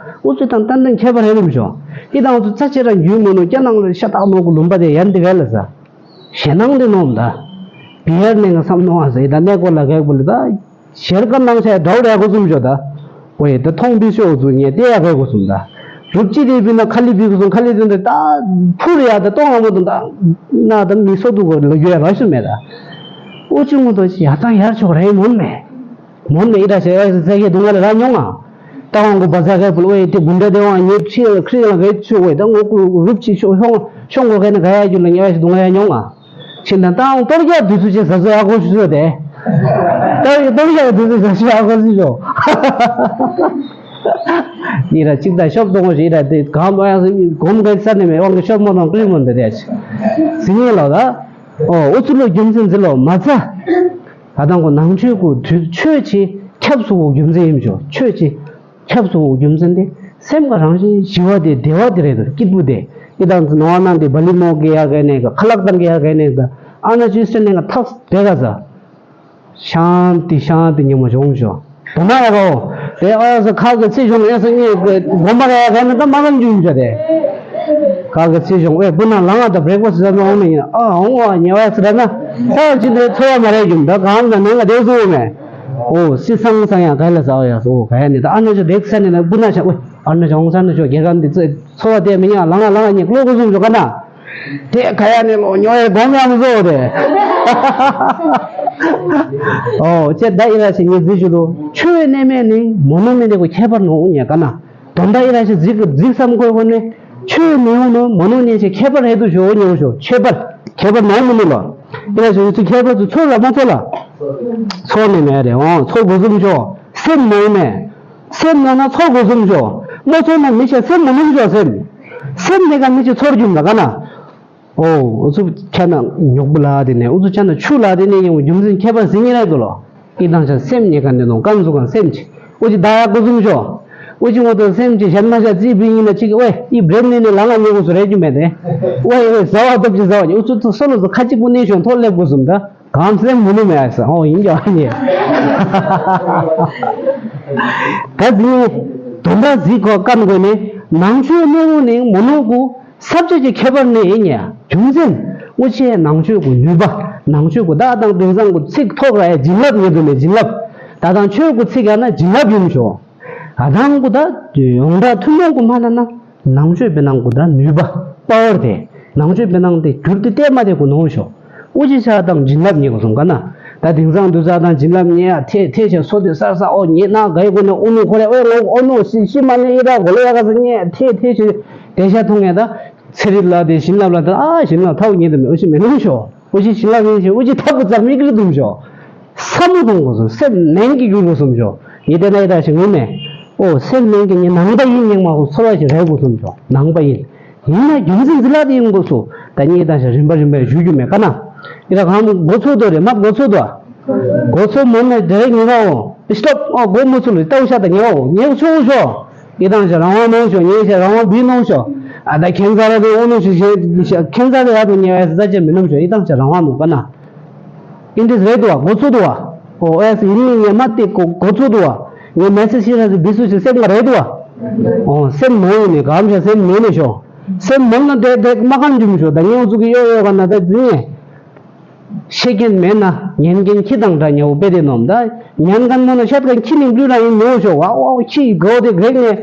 འུ་ཚུ་དང་ཏན་ཏན་ཁྱད་པར་རེ་རིམ་ཤོག་ཨི་དང་འུ་ཚུ་ཚ་ཆེ་ར་རྒྱུས་མོ་ནོ་སྐྱ་ནང་ལ་ཤ་སྟག་ནོ་གུ་ལུམ་པ་དེ་ཡན་དེ་ག་ལ་ཟ། ཞེ་ནང་དེ་ནོམ་ད། བི་ཡར་ནས་ང་བསམ་ནོ་ཨ་ཟེ་ད་གནས་སྐོར་ལ་གས་པོ་ལ་ད། ཞེར་ཀ་ནང་ཆ་འདྲ་བོ་རེ་གོ་གསུམ་ཞོ་ད། ཝེ་ད་མཐོང་བི་ཤོག་ཚུ་ཉེ་ལྟེ་ཡ་རེ་གོ་གསུམ་ད། རུབ་ཅི་དེ་བི་ན་ཁ་ལི་བི་གོ་གསུམ་ཁ་ལི་དུན་དེ་ད་ཕུ་རེ་ཡ་ད་གཏོང་ལ་མོ་དུན་ད། ན་ད་མི་སོ་དུ་གོ་ལོ་རྒྱུ་ཡ་ར་ཤུ་མེ་ད། ཨོ་ཅི་ངོ་ད་ཡ་ད་ཡར་ཆོག་རེ་མོན་མེ། མོན་མེ་ཨི་ད་ཤེ་ཨེ་ཟེ་གེ་དུ་ང་ལ་ར་ཉོང་ང་། ད་ཝང་གོ་བ་ཟ་གེ་པུ་ལ་ཝེ་དེ་བུན་ད་དེ་ཝང་ཉེ་ཕྱི་ལ་ཁྲི་ལ་གེ་ཆུ་ཝེ་ད་ངོ་ཀུ་རུབ་ཅི་ཤོ་ཤོང་ཤོང་གོ་གེ་ན་ག་ཡ་རྒྱུ་ལ་ཉེ་ཝེ་ཤི་དུ་ང་ཡ་ཉོང་ང་། ཕྱིན་ད་ཏང་གཏོར་རྒྱག་དུས་ཚོད་ཅེས་ཟ་ཟ་ཡག་པོ་ཞུ་ཟོ་དེ། ཏང་གི་གཏོར་རྒྱག་དུས་ཚོད་ཟ་ཟ་ཡག་པོ་ཞུ་ཟོ། ཡིན་ར་གཅིག་ད་ཤོབ་གཏོང་བ་ཞིག་ཡིན་ར་དེ་གང་མ་ཡག་སེ་གོམ་ག་ས་ནས་མེད་དབང་གི་ཤོབ་མོ་དང་ཀྲིག་མོ་འདི་དེ་ཟི་ངེས་ལོ་ད། ཨོ་ཨུ་ཚུ་ལོ་རྒྱུ་མཚན་འཛི་ལོ་མ་ཚ། ད་དང་གོ་ནང་ཆོས་གོ་དུས་ཆོས་ཆེ་ ཁྱབ་སུ་འོ་རྒྱུ་མཚན་ཡིན་ཞོ། ཆོས་ཀྱི་ཁྱབ་སུ་འོ་རྒྱུ་མཚན་དེ་སེམས་ཀྱི་རང་བཞིན་ཞི་བ་དེ་བདེ་བ་དེ་རེད་དོ། སྐྱིད་པོ་དེ། ཨི་དང་ནོ་བ་ནང་དེ་བ་ལི་མོ་གི་ཡ་ག་ནས་ཀ་ཁ་ལག་དང་གི་ཡ་ག་ནས་ཀ་ཨ་ན་ཅི་སེ་ནས་ཀ་ཐག་དེ་ག་ཟ། ཤང་ཏི་ཤང་ཏི་ཉི་མ་བྱུང་ཞོ། དོ་ན་ཡ་གོ། དེ་ཨ་ས་ཁ་གི་ཚེ་བྱུང་ཨེ་ས་ངས་དགོན་པ་ག་ཡ་ག་ནས་ད་མ་གང་རྒྱུ་ཡིན་ཞོ་དེ། ཁ་གི་ཚེ་བྱུང་ཨེ་བུ་ན་ལང་ཨ་ད་བྷི་རེག་ཕ་སི་ཟ་ནོ་ཨོ་མེ་ཡིན་ཨ་ཨོང་ཨ་ཉེ་བ་ཟེར་ན། ད་ཅི་འདྲའི་འཚོ་བ་མ་རེད་རྒྱུ་ད་གང་ན་ནང་ལ་དེ་བཟོ་མེད། ཨོ་སི་སང་སང་ཡང་ག་ལ་ཟ་ཡ་སོ་ག་ཡ་ནི་ད་ཨ་ན་ཅོ་དེག་ས་ནི་ན་བུ་ན་ཤ་ཨོ་ཨ་ན་ཅོ་ཧོང་ས་ན་ཅོ་རྒྱ་གར་འདི་ཚོ་འཚོ་བ་དེ་མི་ཉག་ལང་ཨ་ལང་ཨ་ཉེ་ཀློ་གོ་སུམ་ཅོ་ག་ན། དེ་ག་ཡ་ནི་ལོ་ཉོ་ཡ་སྒོམ་ཡང་བཟོ་རེད། ཨོ་ཅེ་ད་ཨི་ར་ཤི་ཉེ་ཟི་ཞུ་དོ། ཆོས་གནས་མེད་ནི་མོ་ནོ་མེད་དེ་གོ་ཁྱད་པར་ནོ་ཉེ་ག་ན། དོན་དག་ཨི་ར་ཤི་ཟི་གི་ཟི་བསམ་གོ་གོ་ནི། ཆོས་མི་ཡོང་ནོ་མོ་ནོ་ཉེ་ཤི་ཁྱད་པར་ཧེ་དུ་ཞོ་ཉེ་ཞོ་ཁྱད་པར་ཁྱད་པར་ནོ་མི་ནི་ལོ། ཨི་ར་ཤི་ཚུ་ཁྱད་པར་ཚུ་ཚོ་ལ་མ་ཚོ་ལ། ཚོ་ནི་མེད་རེད་ཨོ་ཚོ་གོ་སུམ་ཅོ་སེམས་ནོ་མེད། སེམས་ན་ན་ཚོར་དགོས་སུམ་ཞོ། མ་ཚོར་ན་མི་ཆ་སེམས་མ་ནུམ་ཞོ་སེམས། སེམས་ནི་ག་མི་ཆ་ཚོར་རྒྱུ་མ་ག་ན། ཨོ་ཨུ་ཚུ་ཁྱ་ན་ཉོག་པོ་ལ་དེ་ནས་ཨུ་ཚུ་ཁྱ་ན་ཆུ་ལ་དེ་ནས་ཡང་རྒྱུ་མཚན་ཁྱད་པར་ཟིན་ངེས་རེད་དོ་ལོ། ཨི་དང་ཆ་སེམས་ཉེ་ག་འདི་ནོ་ཀམ་ཚུ་ག་སེམས་ཆེ། ཨུ་ཅི་ད་ཡ་དགོས་སུམ་ཞོ། ཨུ་ཅི་ངོ་ཏོ་སེམས་ཆེ་ཞན་མ་ཆ་ཙི་བི་ཡིན་ན་ཅིག་ཨོའི་ཨི་བྲེད་ནི་ནི་ལ་ང་ཉེ་དགོས་སུ་རེད་རྒྱུ་མེད་དེ། ཨོའི་ཨོའི་ཟ་བ་སྟོབས་ཀྱི་ཟ་བ་ཉེ་ཨུ་ཚུ་ཚུ་སོ་ལོ་ཚུ་ཁ་ཅིག་པོ་ནས་ཞོན་ཐོག་སླེབས་དགོས་སུམ་ད། གང་སེམས་མི་ནུས་མེད་ཨ་ས་ཨོ་ཡིན་ཀྱང་ཨ་ནི། ད་འདི་དོན་དག་ཟིག་གོ་བཀའ་འགོ་ནི་ནང་ཆོས་གནས་བོ་ནི་མོ་ནོ་གུ་ས་བཅད་ཀྱི་ཁྱད་པར་ནི་ཡིན་ཉེ་རྒྱུ་མཚན་ཨུ་ཆེ་ནང་ཆོས་གུ་ནུས་པ་ནང་ཆོས་གུ་བདག་དང་དེང་སང་གུ་ཚིག་ཐོག་ར་ཡ་བྱིན་རླབས་ཉེ་དུ་ནི་བྱིན་རླབས་ད་དང་ཆོས་གུ་ཚིག་ཡ་ན་བྱིན་རླབས་ཡིན་ཞོ། ཨ་དང་གུ་ད་ཡོངས་གྲགས་ཐུན་མོང་གུ་མ་ན་ན། ནང་ཆོས་པའི་ནང་གུ་ད་ནུས་པ་པ་ཝར་དེ་ནང་ཆོས་པའི་ནང་དེ་གྱུར་ཏེ་བལྟས་མ་དེ་གུ་ནོ་ཤོ། ཨུ་ཅི་ཆ་དང་བྱིན་རླབས་ཉེ་གུ་སོང་ག་ན། ད་དེང་སང་དུས་ས་དང་བྱིན་རླབས་ཉེ་ཡ་ཐེ་ཐེ་ཆེ་སོ་དེ་སར་ས་ཨོ་ཉེ་ན་ག་ཡི་གུ་ནས་ཨུ་ནུ་ཁོ་རེ་ཨོ་ངོ་ཨོ་ནུ་ཤི་ཤི་མ་ཉེ་ཡི་ད་གོ་ལེ་ཡ་ག་ས་ཉེ་ཐེ་ཐེ་ཆེ་དེ་ཤ་ཐུང་ངེ་ད་ཚེ་རིལ་ལ་དེ་བྱིན་རླབས་ལ་ད་ཨ་བྱིན་རླབས་ཐའུ་ཉེ་དུ་མེ་ཨུ་ཅི་མེ་ནོ་ཤོ། ཨུ་ཅི་བྱིན་རླབས་ཉེ་ཆེ་ཨུ་ཅི་ཐབ་གུ་ཙར་མི་གི་རི་དུམ་ཤོ། བསམ་བློ་གཏོང་དགོས་སོ། སེམས་ནན་གྱིས་འགྱུར་དགོས་སོ་ཞོ། ཡིད་དེ་ན་ཡི་དྭགས་ཤིག་ངུ་མེད། ཨོ་སེམས་ནན་གྱིས་ངའི་ནང་པ་ཡིན་སྙིང་མ་གོ་ཚོར་བ་ཞིག་རེག་དགོས་སོ་ཞོ། ནང་པ་ཡིན། ཡིན་ན་རྒྱུ་མཚན་འཛི་ལ་དེ་ཡིན་དགོས་སོ། ད་ངའི་ཡི་དྭགས་ཤིག་རིམ་པ་རིམ་པས་ཞུ་རྒྱུ་མེད་ཀ་ན། ཡི་དྭགས་གང་མགོ་ཚོད་དོ་རེད་མ་མགོ་ཚོད་དོ། མགོ་ཚོད་མོ་ནས་དེ་རེད་ངེས་པའོ། སི་ཊོབ་ཨོ་མགོ་མོ་ཚོད་ལ་ལྟ་བུ་ཤ་ད་ངེས་པའོ་ངེས་ཚོད་ཞོ། ཡི་དྭགས་ཤིག་རང་དབང་མང་ཞོ་ངེས་ཤིག་རང་དབང་བི་ནོ་ཞོ། ཨ་ད་ཁྱེད་ཚ་ར་དེ་ཨོ་ནོ་ཞིག་ཁྱེད་ཚ་དེ་ཡ་དོ་ངེས་པའི་ས་ཆ་མི་ནོམ་ཞོ་ཡི་དྭགས་ཤིག་རང་དབང་མོ་ཀ་ན། ཨིན་དྲིས་རེད་དོ་བ་མགོ་ཚོད་དོ་བ། ཨོ་ཨེ་སི་ཡིན་ནི་ངས་མ་བལྟས་གོ་མགོ་ཚོད་དོ་བ། ངས་མེ་སེ་ཤི་ར་སི་བི་སུ་ཞིག་སེམས་ཀ་རེད་དོ་བ། ཨོ་སེམས་མ་ཡིན་ནི་གམ་ཤ་སེམས་མེད་ནི་ཤོ། སེམས་མང་ན་དེ་དེ་མ་གང་འཇུམ་ཤོ་ད་ངས་འུ་ཚུགས་ཀྱི་ཡོ་ཡོ་ག་ན་ད་ཛི་ངས། ཤེས་མཁན་མེད་ན་ཉན་མཁན་ཁྱི་དང་འདྲ་ཉེ་བོ་དཔེ་དེ་ནོམ་ད། ཉན་མཁན་མོ་ན་ཤ་ད་ཁྱི་ནི་འབུལ་ར་ཡིན་ཉོ་ཤོ་བ་ཨོ་ཁྱི་གོ་དེ་གེག་ནས་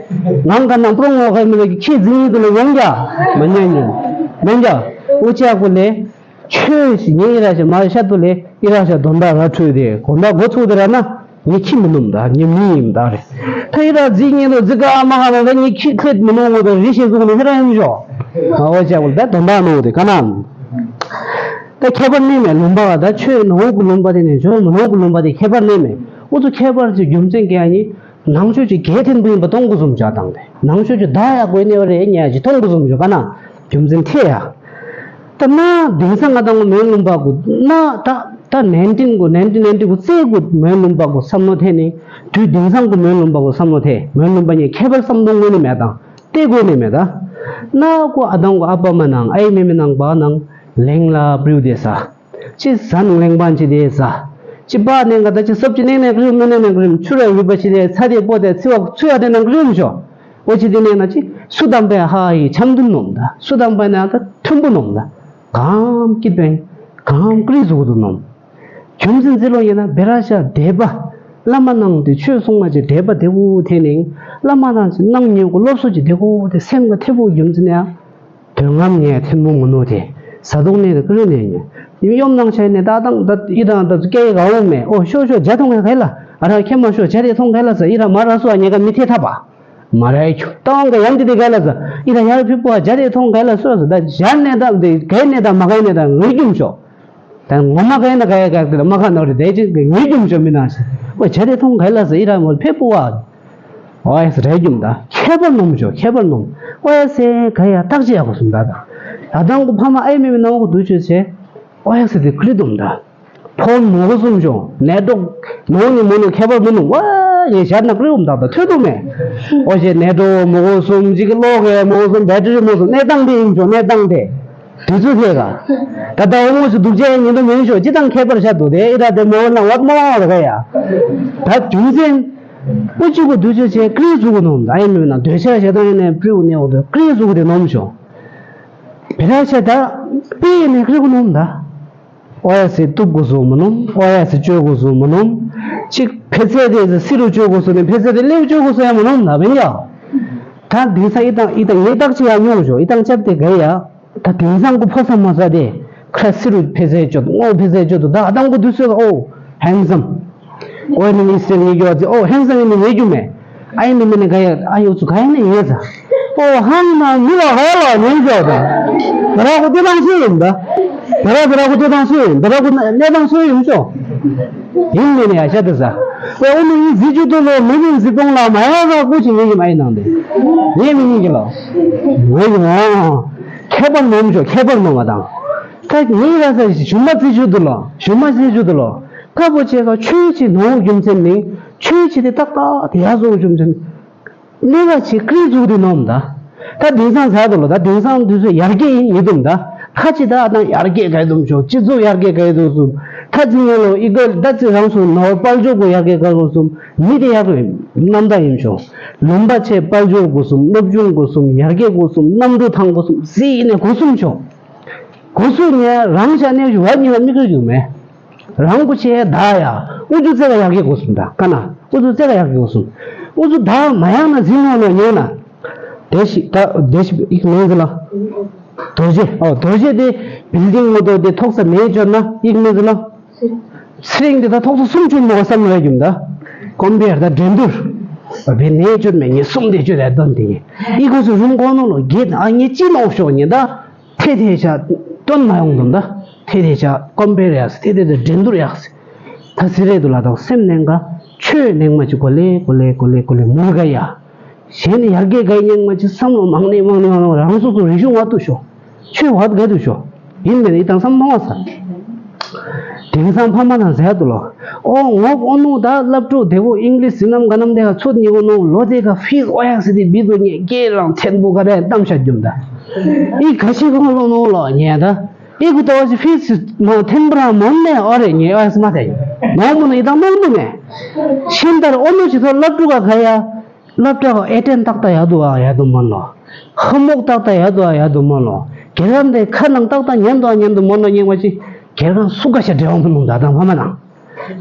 ནང་ག་ན་པྲོང་ངོ་ཁ་མི་ལ་ཁྱི་ཛི་ངི་དུ་ལ་ཡང་རྒྱ་མ་ཉན་ཉན་མེན་རྒྱ་འུ་ཅག་པོ་ལས། ཆོས་ཤིག་ངའི་ཨི་ར་ཤ་མ་ཤ་དུ་ལས་ཨི་ར་ཤ་དོན་དག་ར་འཕྲོད་དེ་གོ་ད་མགོ་ཚུགས་དེ་ར་ན་ངའི་ཁྱི་མི་ནུམ་ད་ངའི་མི་ཡིན་ད་རེད། ད་ཨི་ར་རྫི་ངན་དུ་རྫི་ཀ་ཨ་མ་ཧ་ན་ད་ངའི་ཁྱི་ཁྱེད་མི་ནུམ་ངོ་ད་རི་ཤེས་གཟུགས་ནི་ཧི་ར་ཡིན་ཞོ། ཨ་བ་ཅག་ད་དོན་དག་ནོ་དེ་ག་ན། ད་ཁྱད་པར་གནས་མེད་ལུང་པ་བ་ད་ཆོས་ནང་གི་ལུང་པ་དེ་ནས་ཆོས་མི་ནང་གི་ལུང་པ་དེ་ཁྱད་པར་གནས་མེད། ཨུ་ཚུ་ཁྱད་པར་གྱི་རྒྱུ་མཚན་གྱི་ཨ་ནི། ནང་ཆོས་ཀྱི་གལ་ཐེན་པོ་ཡིན་པ་མཐོང་དགོས་སོང་བྱ་དང་དེ། ནང་ཆོས་ཀྱི་བདག་ཡག་པོ་ཡིན་ནི་བ་རེད་ཉེ་ཡ་ཅིག་མཐོང་དགོས་སོང་བྱ་ག་ན། རྒྱུ་མཚན་ཐེ་ཡ། ད་ན་དེང་སང་ང་དང་མོན་ལུང་པ་གུ་ན་ད་ད་ནན་ཏིན་གུ་ནན་ཏིན་ནན་ཏིན་གུ་རྩེ་གུ་མོན་ལུང་པ་གུ་བསམ་བློ་ཐེ་ནི། དུས་དེང་སང་གུ་མོན་ལུང་པ་གུ་བསམ་བློ་ཐེ་མོན་ལུང་པ་ཉེ་ཁྱད་པར་བསམ་བློ་དངོས་ནི་མེད་དང་ལྟེ་དགོས་ནི་མེད་ད། ན་གུ་ཨ་དང་གུ་ཨ་པ་མ་ནང་ཨའི་མེ་མེ་ནང་པ་ནང་ལེང་ལ་པྲིའུ་དེ་ས། ཅི་ཟ་ནང་ལེང་པ་ཅི་དེ་ཟ། ཅི་པ་ནེང་ག་ད་ཅི་སོབ་ཅི་ནེང་ནེང་ཀྲིམ་མི་ནེང་ནེང་ཀྲིམ་ཆུ་ར་ཡུ་པ་ཅི་དེ་ཚ་དེ་པོ་དེ་ཚི་བ་ཚུ་ཡ་དེ་ནང་ཀྲིམ་ཤོ། ཨོ་ཅི་དེ་ནེང་ན་ཅི་སུ་དམ་པའི་ཧ་ཡི་འཆམ་མཐུན་ནོམ་ད་སུ་དམ་པའི་ནང་ད་མཐུན་པོ་ནོམ་ད། གམ་སྐྱིད་པའི་གམ་ཀྲི་ཟུག་དུ་ནོམ། རྒྱུ་མཚན་ཟེར་ལོ་ཡིན་ན་བེ་ར་ཤ་དད་པ། བླ་མ་ནང་དེ་ཆོས་གསུང་མ་ཅི་དད་པ་དེ་བོ་དེ་ནེང་བླ་མ་ནང་ཅི་གནང་ཉེ་གོ་སློབ་གསོ་ཅི་དེ་གོ་དེ་སེམས་ཀ་ཐེ་བོ་རྒྱུ་མཚན་ཡ། དོན་ངམ་ངས་ཐེན་མོ་ངོ་ནོ་དེ། ཟ་དོང་ནས་ཀི་རུ་ནས་ཉེ། ཡིན་གཡོམ་ནང་ཆ་ནས་ད་དང་ད་ཡི་དང་ད་སྐད་ཡི་ག་འོང་མེད་ཨོ་ཤོ་ཤོ་ཇ་ཐོང་ག་ག་ལ། ཨ་ར་ཁྱེད་མ་ཤོ་ཇ་རེ་ཐོང་ག་ལ་ཟ་ཡི་ར་མ་ར་སོ་ཉེ་ག་མི་ཐེ་ཐབ་པ། མ་ར་ཡི་ཁྱུ་ཏང་ག་ཡང་དེ་དེ་ག་ལ་ཟ་ཡི་ར་ཡར་ཕི་པོ་ཇ་རེ་ཐོང་ག་ལ་སོ་ཟ་ད་ཇ་ནས་ད་དེ་ག་ནས་ད་མ་ག་ནས་ད་ངུ་རྒྱུམ་ཤོ། ད་ངོ་མ་ག་ཡིན་ན་ག་ཡ་ག་དེ་ལ་མ་ཁ་ནོར་རེ་དེ་ཅིག་གི་ངུ་རྒྱུམ་ཤོ་མི་ནང་ཤ། ཨོ་ཇ་རེ་ཐོང་ག་ལ་ཟ་ཡི་ར་མོ་ཕེ་པོ་བ། ཨོ་ཨེ་སི་རེ་རྒྱུམ་ད་ཁྱད་པར་ནོམ་ཞོ་ཁྱད་པར་ནོམ། ཨོ་ཨེ་སི་ག་ཡ་ཐག་ཅི་ཡག་པོ་སུམ་ད་ད། ད་དང་གུ་ཕ་མ་ཨེ་མེ་མེ་ནང་གུ་དུ་ཆོས་ཆེ། ཨོ་ཨེ་སི་དེ་ཀི་རི་དུམ་ད། ཕོན་མོ་གོ་གསུམ་བྱུང་། ནད་གྲོགས་མོ་ནི་མོ་ནི་ཁྱད་པར་མི་ནུས། ཝ་ངས་ཞར་ན་ཀྲིའུ་མདའ་དང་ཐོས་དུ་མེད། ཨོ་ཞེས་ནད་གྲོགས་མོ་གོ་གསུམ་གཅིག་གི་གློག་གི་མོ་གོ་གསུམ་བེ་ཊི་རི་མོ་གསུམ་གནས་སྟངས་དེ་ཡིན་བྱུང་། གནས་སྟངས་དེ་དུས་ཚོད་དེ་ག་ད་ལྟ་འོ་མོ་ཞིག་སྡུག་ཅག་ཉིན་དུ་མིན་བྱུང་། ཅི་དང་ཁྱད་པར་ཤ་འདུག་དེ་ཨི་ར་དེ་མོ་གོ་ན་ཝ་མོ་ཝ་ར་ག་ཡ། ད་དུས་ཚོད་ཨུ་ཅི་གོ་དུས་ཚོད་ཆེ་ཀྲིའུ་ཚུ་གོ་ནོམ་ད་ཨེ་མི་ན་འདོད་ཆགས་ཞེ་སྡང་ཡིན་ནས་ཀྲིའུ་ནས་འོ་དོ་ཀྲིའུ་ཚུ་གོ་དེ་ནོམ་བྱུང་། བེ་ར་ཆེ་ད་པི་ནས་ཀྲིའུ་ནོམ་ད། ཨོ་ཡ་སི་གཏུབ་དགོས་སུ་མ་ནོམ། ཨོ་ཡ་སི་བཅོས་དགོས་སུ་མ་ནོམ། གཅིག་ཕེ་ཚེ་དེ་སི་རུ་བཅོས་དགོས་སུ་ནི་ཕེ་ཚེ་དེ་ལེའུ་བཅོས་དགོས་སུ་ཡ་མ་ནོམ་ན་བན་ཡ། ད་དེང་སང་ཨི་དང་ཨི་དང་ངའི་རྟགས་ཅི་ཡ་ཉུང་ཞོ། ཨི་དང་ཅབ་དེ་ག་ཡ། ད་དེང་སང་གོ་ཕོ་ས་མ་ས་དེ་ཁ་སི་རུ་ཕེ་ཚེ་བཅོས་དུ་ངོ་ཕེ་ཚེ་བཅོས་དུ་ད་ཨ་དང་གོ་དུས་སུ་ཨོ་ཧན་སམ། ཨོ་ནི་ནི་སེ་ནི་གྱོ་ཙི་ཨོ་ཧན་སམ་ནི་ནི་གྱུ་མེ། ཨ་ཡིན་མི་མི་ནི་ག་ཡ་ཨ་ཡོ་ཚུ་ག་ཡ་ནི་ཡེ་ཚ། ཨོ་ཧང་ན་མི་ལ་ཧ་ལ་ཉན་ཅོག་ད། ད་ར་གོ་ཏེ་དང་སུ་ཡིན་ད། ད་ར་ད་ར་གོ་ཏེ་དང་སུ་ཡིན། ད་ར་གོ་གནས་དང་སུ་ཡིན་ཅོག་ཡིན་མི་ནི་ཡ་ཤ་ཏི་ས། ཨོ་ཨོ་ནི་ཡིན་ཟི་ཅུ་ཏོ་ལོ་མི་མིན་ཟི་ཏོང་ལ་མ་ཡ་ཟ་ཀུ་ཅི་ངེ་ཡིན་ཨ་ཡིན་ནང་དེ། ངེ་མི་ཡིན་གི་ལོ། ངེ་ཡིན་ཨོ། ཁྱད་པར་ནོམ་ཅོག་ཁྱད་པར་ནོམ་བ་དང་། ད་ངེ་ར་ས་ཞུ་མ་ཟི་ཅུ་ཏོ་ལོ་ཞུ་མ་ཟི་ཅུ་ཏོ་ལོ། ཀ་པོ་ཆེ་ག་ཆོས་ཅི་ནོ་རྒྱུ་མཚན་ནི་ཆོས་ཅི་དེ་ཏག་ཏག་དེ་ཡ་བཟོ་རྒྱུ་མཚན། གནས་པ་ཆེ་ཀྲིན་ཚུགས་དེ་ནོམ་ད། ད་དེང་སང་ཟ་དུ་ལོ་ད་དེང་སང་དུས་ཚོད་ཡར་རྒྱས་ཡིན་ཡིན་དུམ་ད། ཁ་ཅི་ད་དང་ཡར་རྒྱས་ག་ཡི་དུམ་ཆོག་སྤྱི་ཚོགས་ཡར་རྒྱས་ག་ཡི་དུམ་སུམ། ད་ཅི་ངན་ལོ་ཨི་གོ་ད་ཅི་རང་སུ་ནོ་དཔལ་འབྱོར་གོ་ཡར་རྒྱས་ག་གོ་སུམ། མི་དེ་ཡར་རྒྱས་རྣམ་ད་ཡིན་ཆོག་ལུང་པ་ཆེ་དཔལ་འབྱོར་གོ་སུམ་སློབ་སྦྱོང་གོ་སུམ་ཡར་རྒྱས་གོ་སུམ་གནམ་གྲུ་ཐང་གོ་སུམ་སི་ནས་གོ་སུམ་ཆོག་གོ་སུམ་ནས་རང་ཤ་གནས་ཞུ་བ་ཉིན་ལ་མི་དགོས་རྒྱུ་མེད། རང་གོ་ཆེ་ད་ཡ། ཨུ་ཚུ་ཙེ་ག་ཡག་གི་གོ་སུམ་ད་ཀ་ན། ཨུ་ཚུ་ཙེ་ག་ཡག་གི་གོ་སུམ། ཨུ་ཚུ་ད་མ་ཡག་ན་ཟིན་ངོ་ནོ་ཉོ་ན། དེ་ཞིག་ད་དེ་ཞིག་ཡིག་མིང་ཟི་ལ། རྡོ་རྗེ་ཨོ་རྡོ་རྗེ་དེ་བིལ་ཌིང་ངོ་ཏོ་དེ་ཐོག་ས་མེད་བཅོ་ན་ཡིག་མིང་ཟི་ལ། སི་རིང་དེ་ད་ཐོག་ས་གསུམ་བཅོ་མོ་བསམ་ལ་རྒྱུམ་ད། ཀོམ་པེར་ད་འགྲན་བསྡུར། བེ་ནེ་བཅོ་མེད་ངེ་གསུམ་དེ་བཅོ་རེ་དོན་དེ་ངེ། ཡིག་གོ་སུ་རུང་གོ་ནོ་ལོ་གེ་ཨ་ངེ་ཅི་ནོ་ཤོག་ཉེ་ད། ཐེ་ཐེ་ཆ་སྟོན་མ་ཡོང་དུམ་ད། ཐེ་ཐེ་ཆ་ཀོམ་པེར་ཡག་སི་ཐེ་ཐེ་དེ་འགྲན་བསྡུར་ཡག་སི། ད་སི་རེད་དུ་ལ་དང་སེམས་ནན་ག་ཆོས་ནན་མ་ཅིག་གོ་ལེ་གོ་ལེ་གོ་ལེ་གོ་ལེ་མུར་ག་ཡ། གཞན་ནི་ཡར་རྒྱས་ག་ཉན་མ་ཅིག་བསམ་བློ་མང་ནས་མང་ནས་མང་ནས་རང་སོ་སོ་རིག་གཞུང་བ་དུ་ཤོ། ཆོས་བ་དུ་ག་དུ་ཤོ། ཡིན་མེད་ནི་དང་བསམ་མཐོང་བ་ས། དེང་སང་ཕ་མ་དང་ཟེར་དུ་ལོ། ཨོ་ངོ་ཨོ་ནུ་ད་སློབ་ཕྲུག་དེ་བོ་ཨིང་ལིཤ་ཟི་ནམ་ག་ནམ་དེ་ག་ཚོད་ཉི་གོ་ནོ་ལོ་དེ་ག་ཕིས་ཨོ་ཡག་སི་དེ་བི་དུ་ཉེ་སྐད་རང་ཐེན་པོ་ག་རེ་གཏམ་བཤད་རྒྱུམ་ད། ཨི་ག་ཤི་གོང་ལོ་ནོ་ལོ་ཉེ་ད། ཨི་གུ་ཏོ་ཞི་ཕིས་མ་ཐེན་པོ་རང་མོན་ནེ་ཨོ་རེ་ཉེ་ཨོ་ཡག་སི་མ་ཐེ། མོ་མོ་ནོ་ཨི་དང་མོ་མོ་ནེ། ཤིན་ཏར་ཨོ་ནུ་ཅི་ཐོ་སློབ་ཕྲུག་ག་ག་ཡ། སློབ་གྲྭ་གི་ཨེ་ཏན་ཏག་ཏག་ཡག་འདུག་ཨ་ཡག་འདུག་མོ་ལོ། ཧ་མོག་ཏག་ཏག་ཡག་འདུག་ཨ་ཡག་འདུག་མོ་ལོ། སྒེར་ཁང་དེ་ཁ་ནང་ཏག་ཏག་ཉན་འདུག་ཨ་ཉན་འདུག་མོ་ལོ་ཉན་པ་ཅི། སྒེར་ཁང་སུ་ག་ཤ་འབྲེལ་བ་མི་ནུང་ད་དང་ཕ་མ་ནང་།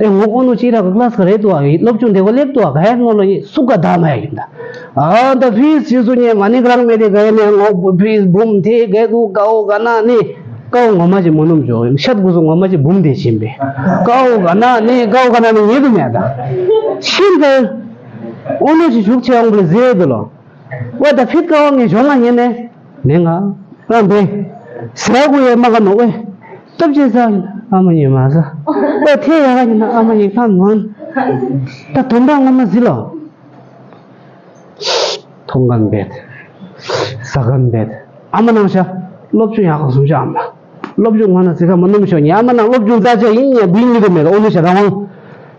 ཨེ་ངོ་ཨོ་ནུ་ཅི་ར་གི་ཀླ་སི་ག་རེད་འདུག་ཨ་སློབ་ཆུང་དེ་གོ་སླེབས་འདུག་ཨ་ག་ཡ་མོ་ལོ་ཉན་སུ་ག་ད་མ་ཡག་ཡིན་ད། ཨ་ད་ཕིས་ཅི་སུ་ཉན་མ་ནི་ག་རང་མེད་དེ་ག་ཡ་ནས་ངོ་ཕིས་འབུམ་དེ་ག་དུ་ཀའོ་ག་ན་ནི། ཀའོ་ངོ་མ་ཅི་མོ་ནུམ་ཅོ་ཤད་གུ་སུ་ངོ་མ་ཅི་འབུམ་དེ་བྱིན་པས། ཀའོ་ག་ན་ནི་ཀའོ་ག་ན་ནི་ཉེ་དུ་མེད་ད། ཤིན་ཏེ། ཨོ་ནུ་ཅི་ཞུགས་ཆེ་ཨོང་པོ་ལ་ཟེར་དུ་ལོ། ཝེ་ད་ཕིད་ཀ་ཨོ་ངས་གཞོང་ང་ཉན་ནས། ནས་ང་། རང་བེ། ཟེར་གུ་ཡེ་མ་ག་ནོ་ཝེ། སྟོབས་ཆེ་ས། ཨ་མ་ཉེ་མ་ས། ཝེ་ཐེ་ཡ་ག་ཉན་ན་ཨ་མ་ཉེ་ཁ་ནོན། ད་དོན་དག་ངོ་མ་ཟི་ལོ། མཐོང་གམ་བེད། ཟ་གམ་བེད། ཨ་མ་ནང་ཤ། སློབ་སྦྱོང་ཡག་ག་སུམ་ཤ་ཨ་མ། སློབ་སྦྱོང་ངོ་ན་ཟི་ག་མ་ནུམ་ཤོ་ཉེ་ཨ་མ་ནང་སློབ་སྦྱོང་རྩ་ཆེ་ཡིན་ཉེ་བིན་ཉི་ག་མེད་ཨོ་ནུ་ཤ་རང་དབང་།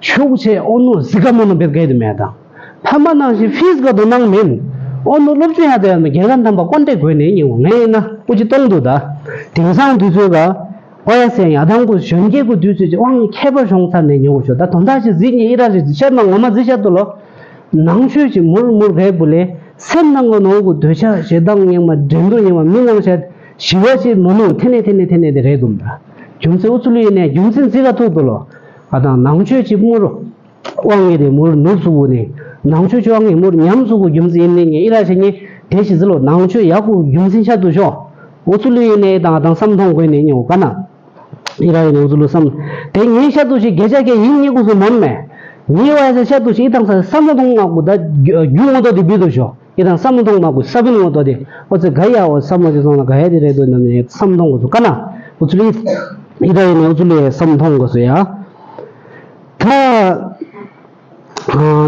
ཤུགས་ཆེ་ཨོ་ནུ་ཟི་ག་མ་ནུ་བེད་ག་ཡི་དུ་མེད་དང་། ཕ་མ་ནང་བཞིན་ཕིས་ག་དོ་སྣང་མིན། ཨོ་ནུ་སློབ་སྦྱོང་ཡག་དེ་ཡང་སྒེར་ཁང་དམ་པ་ཀོན་ཏེ་དགོས་ནས་ཉིན་ངས་ཡིན་ན་ཨུ་ཅི་གཏོང་འདུག་ད། དེང་སང་དུས་ཚོད་ག་ཨོ་ཡ་སེ་ཡ་དང་གུ་གཞོན་སྐྱེས་གུ་དུས་ཚོད་ཀྱི་དབང་ཁྱད་པར་བྱུང་ཚར་ནས་ཉོ་དགོས་ཤོག་ད་དོན་དག་ཅིག་གཟིགས་ཉིན་ཨི་ར་རེ་ཤར་ན་ངོ་མ་གཟིགས་ཤར་དུ་ལོ། ནང་ཆོས་ཀྱི་མུར་མུར་གས་བུ་ལས་སེམས་ནང་གི་ནོར་གུ་འདོད་ཆགས་ཞེ་སྡང་སྙིང་མ་འགྲན་བསྡུར་སྙིང་མ་མི་ནང་བཤད་ཞི་བ་ཞིག་མ་ནུ་ཐེ་ནས་ཐེ་ནས་ཐེ་ནས་དེ་རེད་འདུག་ད། རྒྱུ་མཚན་ཨུ་ཚུ་ལུ་ཡིན་ནས་རྒྱུ་མཚན་གཟིགས་ག་ཐུག་དུ་ལོ། ཨ་དང་ནང་ཆོས་ཀྱི་མུར་རོ། དབང་ངེ་དེ་མུར་ནུབ་སུ་བུ་ནི། ནང་ཆོས་ཆོས་དབང་ངེ་མུར་ཉམས་སུ་བུ་རྒྱུ་མཚན་ཡིན་ནི་ངེ་ཨི་ར་ཞེ་ངེ་དེ་ཞི་ཟི་ལོ་ནང་ཆོས་ཡག་གུ་རྒྱུ་མཚན་ཆ་དུ་ཤོ། འུ་ཚུ་ལུ་ཡིན་ནས་དང་དང་བསམ་མཐོང་དགོས་ནས་ཉེ་འུ་ཀ་ན། ཨི་ར་ཡིན་ནས་འུ་ཚུ་ལུ་བསམ། དེ་ངེ་ཆ་དུ་ཞི་དགེ་ཆ་གེ་ཡིན་ཉེ་གུ་སུ་མོན་མེ། ངེ་བ་ཡ་ཆ་དུ་ཞི་ཨི་དང་ས་བསམ་མཐོང་ང་གུ་ད་རྒྱུ་ངོ་ཏོ་དེ་བི་དུ་ཤོ། ཨི་དང་བསམ་མཐོང་མ་གུ་ས་བིན་ངོ་ཏོ་དེ། འོ་ཚེ་ག་ཡ་འོ་བསམ་མོ་ཅི་སོང་ན་ག་ཡ་དེ་རེད་དུ་ནམ་ནས་བསམ་མཐོང་གུ་སུ་ཀ་ན། འུ་ཚུ་ལུ་ཨི་ར་ཡིན་ནས་འུ་ཚུ་ལུ་བསམ་མཐོང་གུ་སུ་ཡ། ད།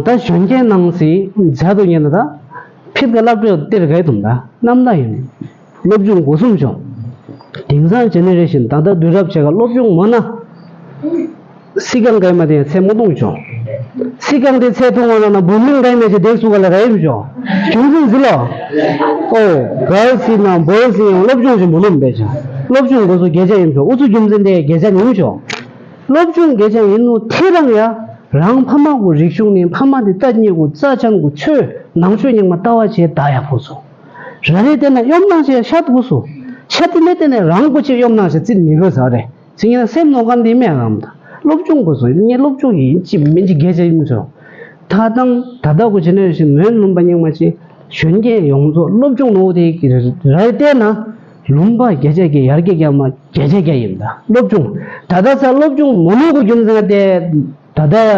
ད་གཞོན་སྐྱེས་ནང་སི་མཛའ་དུ་ཉན་ན་ད། ཕིད་ག་སློབ་གྲྭ་གཏེར་ག་ཡི་དུམ་ད་རྣམ་ད་ཡིན། སློབ་སྦྱོང་སྒོ་གསུམ་བྱུང་། དེང་སང་ཇེ་ནེ་རེ་ཤན་ད་ལྟ་དུས་རབས་ཆེ་ག་སློབ་སྦྱོང་མོ་ན། སི་ཀང་གའི་མ་དེ་ཚད་མོ་གཏོང་ཆོག་སི་ཀང་དེ་ཚད་མཐོང་བ་ན་ན་བུ་མིན་གའི་མེ་ཆེ་དེ་སུ་ག་ལ་རེ་ཡིན་ཆོག་རྒྱུ་མཚན་ཟི་ལོ། ཨོ། གལ་སྲིད་ན་བོད་སྲིད་ཡང་སློབ་སྦྱོང་ཞིག་མ་ནོམ་པས་ཆ། སློབ་སྦྱོང་དགོས་སུ་དགེ་ཆ་ཡིན་ཆོག་ཨུ་ཚུ་རྒྱུ་མཚན་དེ་དགེ་ཆ་ཡིན་ཆོག་སློབ་སྦྱོང་དགེ་ཆ་ཡིན་ནོ་ཐེ་རང་ཡ། རང་ཕ་མ་གུ་རིག་གཞུང་ནི་ཕ་མ་དེ་ལྟ་ཉེ་གུ་རྩ་ཆང་གུ་ཆོས་ནང་ཆོས་རྙིང་མ་ལྟ་བ་ཆེ་ད་ཡ་ཕོ་སོ། ར་རེ་དེ་ན་གཡོམ་ནང་ཆེ་ཤ་དུ་སོ། ཤ་དེ་ནས་དེ་ནས་རང་གུ་ཆེ་གཡོམ་ནང་ཆེ་རྩིད་མི་དགོས་ས་རེད། ཚིག་ངན་སེམས་ནོར་གང་དེ་མེད་རམ་ད། སློབ་སྦྱོང་དགོས་སོ་ངས་སློབ་སྦྱོང་ཡིན་ཅི་མིན་ཅི་སྐད་ཆ་ཡིན་ཚོ། ད་དང་ད་ལྟ་གུ་བྱེད་ནས་ཞིག་མོན་ལུང་པ་རྙིང་མ་ཅི། གཞོན་སྐྱེས་ཡོངས་རྫོགས་སློབ་སྦྱོང་ནོར་དེ་གི་ར་བལྟས་ན། ལུང་པ་བརྒྱ་ཆ་བརྒྱ་ཡར་རྒྱས་རྒྱ་མ་བརྒྱ་ཆ་བརྒྱ་ཡིན་ད་སློབ་སྦྱོང་། ད་ལྟ་ས་སློབ་སྦྱོང་མོ་ནོར་གུ་རྒྱུ་མཚན་དེ་ད་ལྟ་ཡ།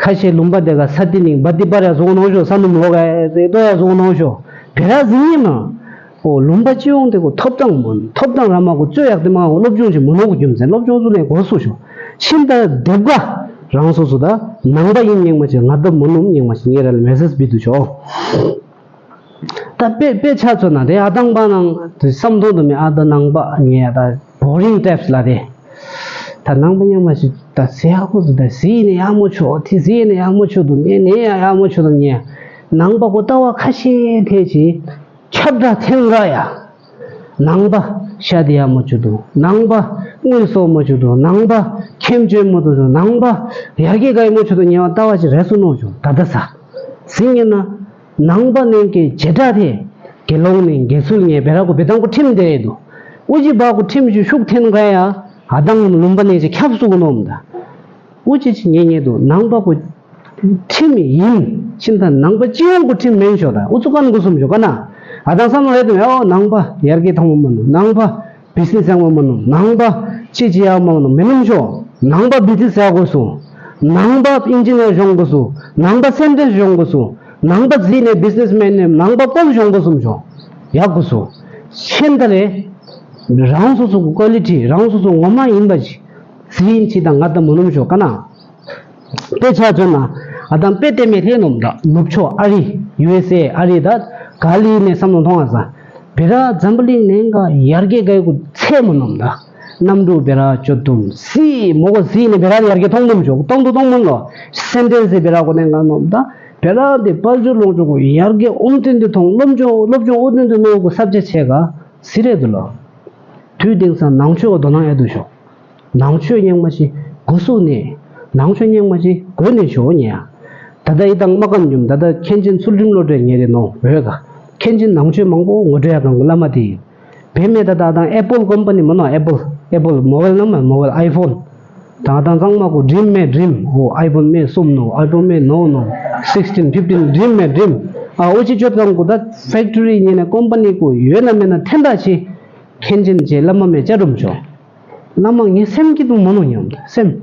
ཁ་ཤས་ལུང་པ་དེ་ག་ས་ཏི་ནིང་བ་ཏི་པར་ཡ་བཟོ་ནོ་ཤོ་ས་ནུ་མོ་ག་ཏོ་ཡ་བཟོ་ནོ་ཤོ་བེ་ར་ཟིན་ཡིན་མ། ཨོ་ལུང་པ་སྤྱི་ཡོངས་དེ་གོ་ཐོབ་ཐང་མོ་ཐོབ་ཐང་ར་མ་གོ་རྩོད་ཡག་དེ་མ་གོ་སློབ་སྦྱོང་ཅིག་མོ་ནོ་གོ་རྒྱུ་མཚན་སློབ་སྦྱོང་ཚུ་ནས་གོ་སུ་ཤོ་ཤིན་ད་དེབ་ག་རང་སོ་སོ་ད་ནང་པ་ཡིན་ཉེག་མ་ཅིག་ང་ད་མོ་ནོ་ཉེག་མ་ཅིག་ངེ་ར་ལ་མེ་སེ་སི་བི་དུ་ཤོ། ད་དཔེ་དཔེ་ཆ་མཚོན་ན་དེ་ཨ་དང་པ་ནང་དེ་བསམ་དོན་དུ་མེད་ཨ་ད་ནང་པ་ངས་ད་boring types ལ་དེ། ད་ནང་པ་རྙིང་མ་ཞིག་ད་ཟེར་ཡག་པོ་ཟེར་ད་ཟེར་ནས་ཡག་མོ་ཆོག་དེ་ཟེར་ནས་ཡག་མོ་ཆོག་འདུག་ངས་ནས་ཡག་ཡག་མོ་ཆོག་འདུག་ངས་ནང་པ་གོ་ལྟ་བ་ཁ་ཤས་ཐད་ཀྱིས་ཁྱབ་བསྒྲགས་ཐེངས་འགའ་ཡ། ནང་པ་ཤ་དེ་ཡག་མོ་ཆོག་འདུག་ནང་པ་དངུལ་གསོག་མོ་ཆོག་འདུག་ནང་པ་ཁྱིམ་སྤྱོད་མོ་ཆོག་འདུག་ནང་པ་ཡར་རྒྱས་ག་ཡི་མོ་ཆོག་འདུག་ཉེ་བ་ལྟ་བ་ཞིག་རེ་སུ་ནོ་ཆོག་ད་ལྟ་ས་ཟིན་ངེ་ན། ནང་པ་ནས་ཀྱི་བྱེ་བྲག་དེ། དགེ་སློང་ནས་དགེ་ཚུལ་ངས་བེ་ར་གོ་བེ་དང་གོ་ཁྲིམས་དེ་རེད་འདུག་ཨུ་ཅི་བ་གོ་ཁྲིམས་ཞུ་ཤུགས་འཐེན་ག་ཡ། ཨ་དང་ལུང་པ་ནས་ཀྱི་ཁྱབ་སུ་གོ་ནོམ་ད། ཨུ་ཅི་ཅི་ཉེ་ཉེ་འདུག་ནང་པ་གོ་ཁྲིམས་ཡིན་ཕྱིན་ད་ནང་པ་སྤྱི་ཡོངས་གོ་ཁྲིམས་མིན་ཤོག་ད་ཨུ་ཚུ་ཀ་ན་གོ་སུམ་ཤོག་ག་ན། ཨ་དང་བསམ་བློ་རེད་འདུག་ཨོ་ནང་པ་ཡར་རྒྱས་ཐང་མོ་མ་ནུ་ནང་པ། བི་སི་ནེ་སི་ཡག་མ་མ་ནོ་ནང་པ་ཅི་ཅི་ཡག་མ་མ་ནོ་མི་ནུམ་ཤོ། ནང་པ་བི་ཏི་ཟ་དགོས་སོ། ནང་པ་ཨིན་ཇི་ནི་ཡར་གཞོང་དགོས་སོ། ནང་པ་སེན་ཏྲེན་གཞོང་དགོས་སོ། ནང་པ་ཟི་ནས་བི་སི་ནེ་སི་མེན་ནས་ནང་པ་པོལ་གཞོང་དགོས་སོ་ཤོ། ཡག་དགོས་སོ། ཤེན་ད་རེ། རང་སོ་སོ་གི་ཀོ་ལི་ཊི་རང་སོ་སོ་ངོ་མ་ཡིན་པ་ཅི། ཟི་ཡིན་ཅི་དང་ང་ད་མ་ནུམ་ཤོ་ག་ན། དཔེ་ཆ་མཚོན་ན། ཨ་དང་དཔེ་དེ་མེད་ལྷེ་ནོམ་དྲ་ནུབ་ཕྱོགས་ཨ་རི། ཡུ་ཨེས་ཨེ་ཨ་རི་ད་ག་ལི་ནས་བསམ་བློ་གཏོང་བ་ས། བེ་ར་འཛམ་བུ་གླིང་ནས་ག་ཡར་རྒྱས་ག་ཡི་གུ་ཚད་མོ་ནོམ་དྲ། གནམ་གྲུ་བེ་ར་བཅོ་དུམ་སི་མོ་གོ་སི་ནས་བེ་ར་ཡར་རྒྱས་གཏོང་ནོམ་ཞོག་གཏོང་དུ་གཏོང་མོ་ལོ། སེན་ཏྲེན་སི་བེ་ར་གོ་ནས་ག་ནོམ་དྲ། བེ་ར་དེ་དཔལ་འབྱོར་ལོངས་སྤྱོད་གོ་ཡར་རྒྱས་ཨོམ་ཏན་དུ་ཐོང་སློབ་སྦྱོང་སློབ་སྦྱོང་ཨོ་ཏན་དུ་ནོ་གོ་ས་བཅད་ཆེ་ག་སི་རེད་དུ་ལོ། དུས་དེང་སང་ནང་ཆོས་གོ་དོ་སྣང་ཡ་དུ་ཞོག་ནང་ཆོས་རྙིང་མ་ཞིག་སྒོ་སུ་ནས། ནང་ཆོས་རྙིང་མ་ཞིག་སྒོ་ནས་ཞོག་ཉེ་ཡ། ད་ལྟ་ཡི་དང་མ་ཀམ་ཉུམ་ད་ལྟ་མཁན་ཆེན་ཚུལ་ཁྲིམས་བློ་གྲོས་ཉེ་རེ་ནོ་འོས་ག་མཁན་ཆེན་ནང་ཆོས་མང་པོ་ངོ་སྤྲོད་ཡ་གང་གི་བླ་མ་དེ་ཡིན། བེ་མེ་ད་ད་དང་ཨེ་པོལ་ཀོམ་པ་ནི་མ་ནོ་ཨེ་པོལ་ཨེ་པོལ་མོ་བེལ་ནམ་མ་མོ་བེལ་ཨའི་ཕོན། ད་དང་ཚང་མ་གོ་ཌྲིམ་མེ་ཌྲིམ་ཨོ་ཨའི་ཕོན་མེ་གསུམ་ནོ་ཨའི་ཕོན་མེ་ནོ་ནོ་སིགས་ཊིན་ཕིབ་ཊིན་ཌྲིམ་མེ་ཌྲིམ་ཨ་ཨོ་ཅི་ཅོ་ཙང་གོ་ད་ཕེག་ཊོ་རི་ཉེ་ནས་ཀོམ་པ་ནི་གོ་ཡོད་ན་མེད་ན་ཐེན་ད་ཆེ། མཁན་ཆེན་ཆེ་བླ་མ་མེ་ཅ་སྒྲུབ་ཆོག་བླ་མ་ངའི་སེམས་སྐྱིད་པོ་མོ་ནོ་ཉམས་སེམས།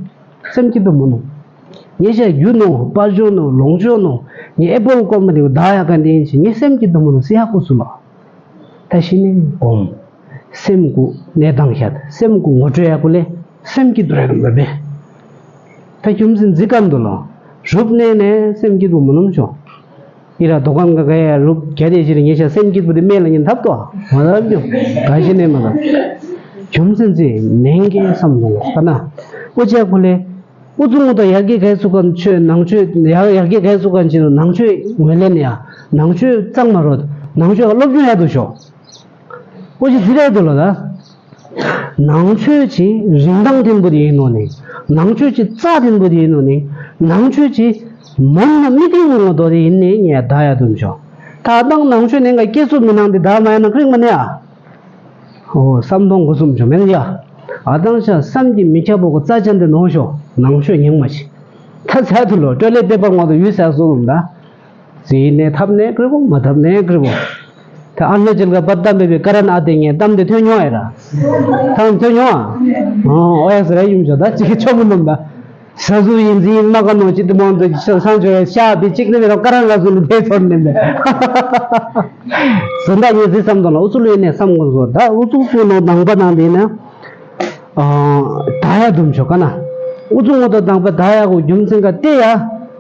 སེམས་སྐྱིད་པོ་མོ་ནོ། ངའི་ཤ་རྒྱུ་ནོ་དཔལ་འབྱོར་ནོ་ལོངས་སྤྱོད་ནོ། ངའི་ཨེ་པོལ་ཀོམ་པ་ནི་བདག་ཡག་ག་འདི་ཡིན་ཞེས་ངའི་སེམས་སྐྱིད་པོ་མོ་ནོ་སི་ཡག་པོ་སུ་ལ། ད་ཤི་ནས་གོམ། སེམས་ཀུ་གནས་སྟངས་ཤ་སེམས་ཀུ་ངོ་སྤྲོད་ཡག་པོ་ལས་སེམས་སྐྱིད་པོ་རེད་མ་བེ། ད་རྒྱུ་མཚན་འཛི་ཀམ་དུ་ལོ། རུབ་གནས་ནས་སེམས་སྐྱིད་པོ་མོ་ནོམ་ཤོག་ཨི་ར་དོ་ཀམ་ག་ག་ཡ་རུབ་ག་དེ་ཞིག་ངེ་ཤ་སེམས་སྐྱིད་པོ་དེ་མེད་ལ་ཉིན་ཐབ་ཏོ། མ་ཐབ་རྒྱུ། ག་ཞིག་ནས་མ་ཐབ། རྒྱུ་མཚན་ཚེ་ནན་གྱི་བསམ་བློ་ཁ་ན། ཨོ་ཅག་ཁུ་ལེ། ཨུ་ཚུ་ངོ་ཏོ་ཡར་རྒྱས་གས་སུ་ཀམ་ཆོས་ནང་ཆོས་ཡར་ཡར་རྒྱས་གས་སུ་ཀམ་ཆེ་ནང་ཆོས་ངོས་ལེན་ཡ། ནང་ཆོས་གཙང་མ་རོད། ནང་ཆོས་སློབ་སྦྱོང་ཡ་དུ་ཤོག་ཨོ་ཅི་ཟི་རེད་དུ་ལོ་ད། ནང་ཆོས་ཀྱི་རིན་ཐང་ལྡན་པོ་དེ་ཡིན་ནོ་ནི། ནང་ཆོས་ཀྱི་རྩ་ལྡན་པོ་དེ་ཡིན་ནོ་ནི། ནང་ཆོས་ཀྱི་མོན་ན་མི་ཏིང་ངོ་དོ་དེ་ཡིན་ནི་ངས་ད་ཡ་དུ་མཆོག་ད་དང་ནང་ཆོས་ནན་ག་སྐྱེ་སུ་མི་ནང་དེ་ད་མ་ཡ་ན་ཁྲིག་མ་ནི་ཨ། ཨོ་བསམ་གཏོང་དགོས་གསུམ་བྱུང་མེད་ཡ། ཨ་དང་ཤ་བསམ་གྱིས་མི་ཁྱབ་པོ་གོ་རྩ་ཅན་དེ་ནོ་ཤོ་ནང་ཆོས་རྙིང་མ་ཞིག་ད་ཟ་དུ་ལོ་སྤྲོ་ལེ་ལྟེ་བ་ངོ་དུ་ཡུལ་ཟ་སོ་ལུམ་ད། ཟི་ནས་ཐབ་ནས་ཀྲི་བོ་མ་ཐབ་ནས་ཀྲི་བོ། ད་ཨ་ལོ་ཅིལ་ག་པར་ཏམ་བེ་བེ་ཀ་རན་ཨ་དེ་ངས་གཏམ་དེ་ཐོས་མྱོང་ཨེ་ར། གཏམ་ཐོས་མྱོང་ཨ། ཨོ་ཨོ་ཡ་ཟེར་ཡ་ཡུམ་ཤོ་ད་ཅིག་གི་ཆོ་མི་ནུམ་ད། ས་སུ་ཡིན་ཟིན་མ་ག་ནོ་ཅི་དེ་མང་དུ་ཤ་སང་ཆོ་ཡ་ཤ་བི་ཅིག་ནི་མི་རོ་ཀ་རང་ག་སུ་ནི་དེ་ཚོར་ནི་མེད། ཟོ་འདྲ་ཉེ་ཟི་བསམ་དོ་ལ་ཨུ་ཚུ་ལུ་ཡིན་ནས་བསམ་དགོས་སོ་ད་ཨུ་ཚུ་ཚུ་ནོ་ནང་པ་ནང་དེ་ན། ད་ཡ་དུམ་ཆོ་ཀ་ན། ཨུ་ཚུ་ངོ་ད་དང་པ་ད་ཡ་གོ་རྒྱུ་མཚན་ག་ཏེ་ཡ།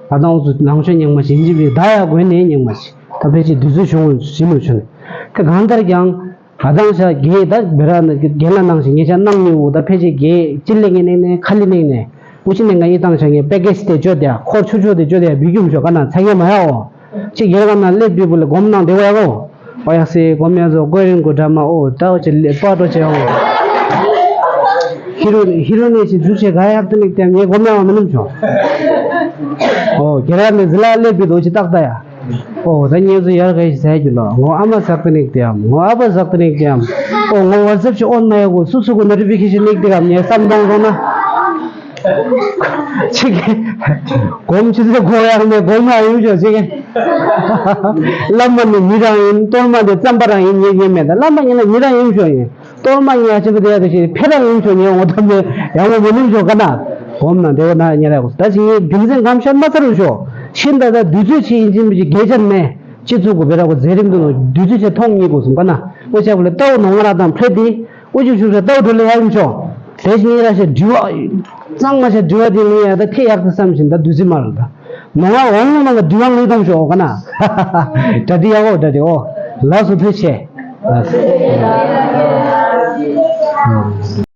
ད་དང་ཨུ་ཚུ་ནང་ཆོས་རྙིང་མ་བྱིན་གྱིས་བི་ད་ཡ་གོ་ནས་རྙིང་མ་ཞིག་ད་ཕལ་ཆེར་དུས་ཚོད་བྱུང་བྱིན་ལུ་ཆོ་ནས། ད་གང་ལྟར་ཀྱང་། ད་དང་ཤ་རྒྱལ་ད་བེ་ར་ན་རྒན་ལ་ནང་ཞིག་ངེད་ཅག་གནང་ཉེ་བོ་ད་ཕལ་ཆེར་རྒྱལ་ཅི་ལེ་ངེ་ནེ་ནེ་ཁ་ལི་ནེ་ནེ། ཨུ་ཅི་ནས་ང་ཡི་ཏང་ཆ་ངའི་པེ་ཀེ་ཇི་དེ་བཅོས་དེ་འཁོར་ཆུ་ཆུ་དེ་བཅོས་དེ་བི་རྒྱུ་མཆོག་ག་ན་ཚ་ངེ་མ་ཡའོ། ཅིག་ཡར་ག་ན་སླེབས་དུས་བུ་ལ་སྒོམ་གནང་དེ་བ་ཡའོ། ཨོ་ཡག་སེ་སྒོམ་ཡ་ཟོ་ཀོ་རིན་གོ་དྲ་མ་ཨོ་ད་ཨོ་ཅི་ལེ་པ་ཏོ་ཅེ་ཨོ། ཧི་རོ་ནི་ཧི་རོ་ནི་ཅི་འཇུག་ཆེ་ག་ཡག་ཏུ་ནི་ཏེ་ངའི་སྒོམ་ཡ་བ་མི་ནུམ་ཆོ། ཨོ་ཁྱེད་རང་ནི་ཟི་ལ་སླེབས་དུས་ཨོ་ཅི་ཏག་ཏ་ཡ། ཨོ་ད་ངེད་ཚོ་ཡར་ག་ཞིག་ཟ་རྒྱུ་ལ་ངོ་ཨ་མ་ཟག་ཏུ་ནི་ཏེ་ཡམ་ངོ་ཨ་ཕ་ཟག་ཏུ་ནི་ཏེ་ཡམ། ཨོ་ངོ་ཝ་ཊི་སེབ་ཅི་ཨོན་མ་ཡ་གོ་སུ་སུ་གོ་ནོ་ཊི་ཕི་ཁེ་ཤན་ནི་ཏེ་གམ་ངའི་བསམ་གཏོང་རོགས་ན། ཆིག་གི། སྒོམ་ཆུ་ཚོད་འགོར་ཡག་ནས་སྒོམ་ཡག་ཡིན་ཤོག་ཆིག་གི། བླ་མ་ནི་མི་རང་ཡིན། གཏོར་མ་ནི་རྩམ་པ་རང་ཡིན། ངས་ཉན་མེད་ད། བླ་མ་ཡིན་ན་མི་རང་ཡིན་ཤོག་ཡིན། གཏོར་མ་ཉག་ཆེན་པོ་དེ་ཡག་དེ་ཞིག་ཕེ་རང་ཡིན་ཤོག་ངས་འོ་ཐམ་ནས་ཡག་མོ་མི་ནུམ་ཤོག་ག་ན། སྒོམ་ན་འདེ་བ་ན་ཉེ་ར་གོ་ད་ཞིག་ངས་རྒྱུ་མཚན་གམ་ཤར་མ་ཚར་རུ་ཤོག་ཤིན་ད་ད་དུས་ཚོད་ཆེ་ཡིན་ཅིན་མི་ཅིག་གལ་ཆེན་མེད། སྤྱི་ཚོགས་ཀྱི་བེ་ར་གོ་མཛད་རིམ་དུ་ནོ་དུས་ཚོད་ཆེ་མཐོང་ཉེ་གོ་སུམ་ག་ན། ཨོ་ཅག་པོ་ལ་ལྟ་བ་ནོ་ང་ར་དང་ཕེ་དེ། ཨུ་ཅུ་ཆུ་ཚོད་ལྟ་བུ་འགྲོ་ལེ་ཡ་ཡིན་ཆོག་དེ་བཞིན་ཡིན་ར་ཞེས་དྲི་བ། གཙང་མ་ཞེས་དྲི་བ་དེ་ལུས་ཡ་ད་ཐེ་ཡག་ཏུ་བསམ་བཞིན་ད་དུས་ཚོད་མ་རེད་ད། མོ་ང་འོང་ལུང་ནང་གི་དྲི་བ་ངས་གཏོང་ཆོག་ག་ན། གྲ་སྒྲིག་ཡག་གོ་གྲ་སྒྲིག་ཨོ། ལགས་སོ་ཐུགས་ཆེ། ལགས་སོ།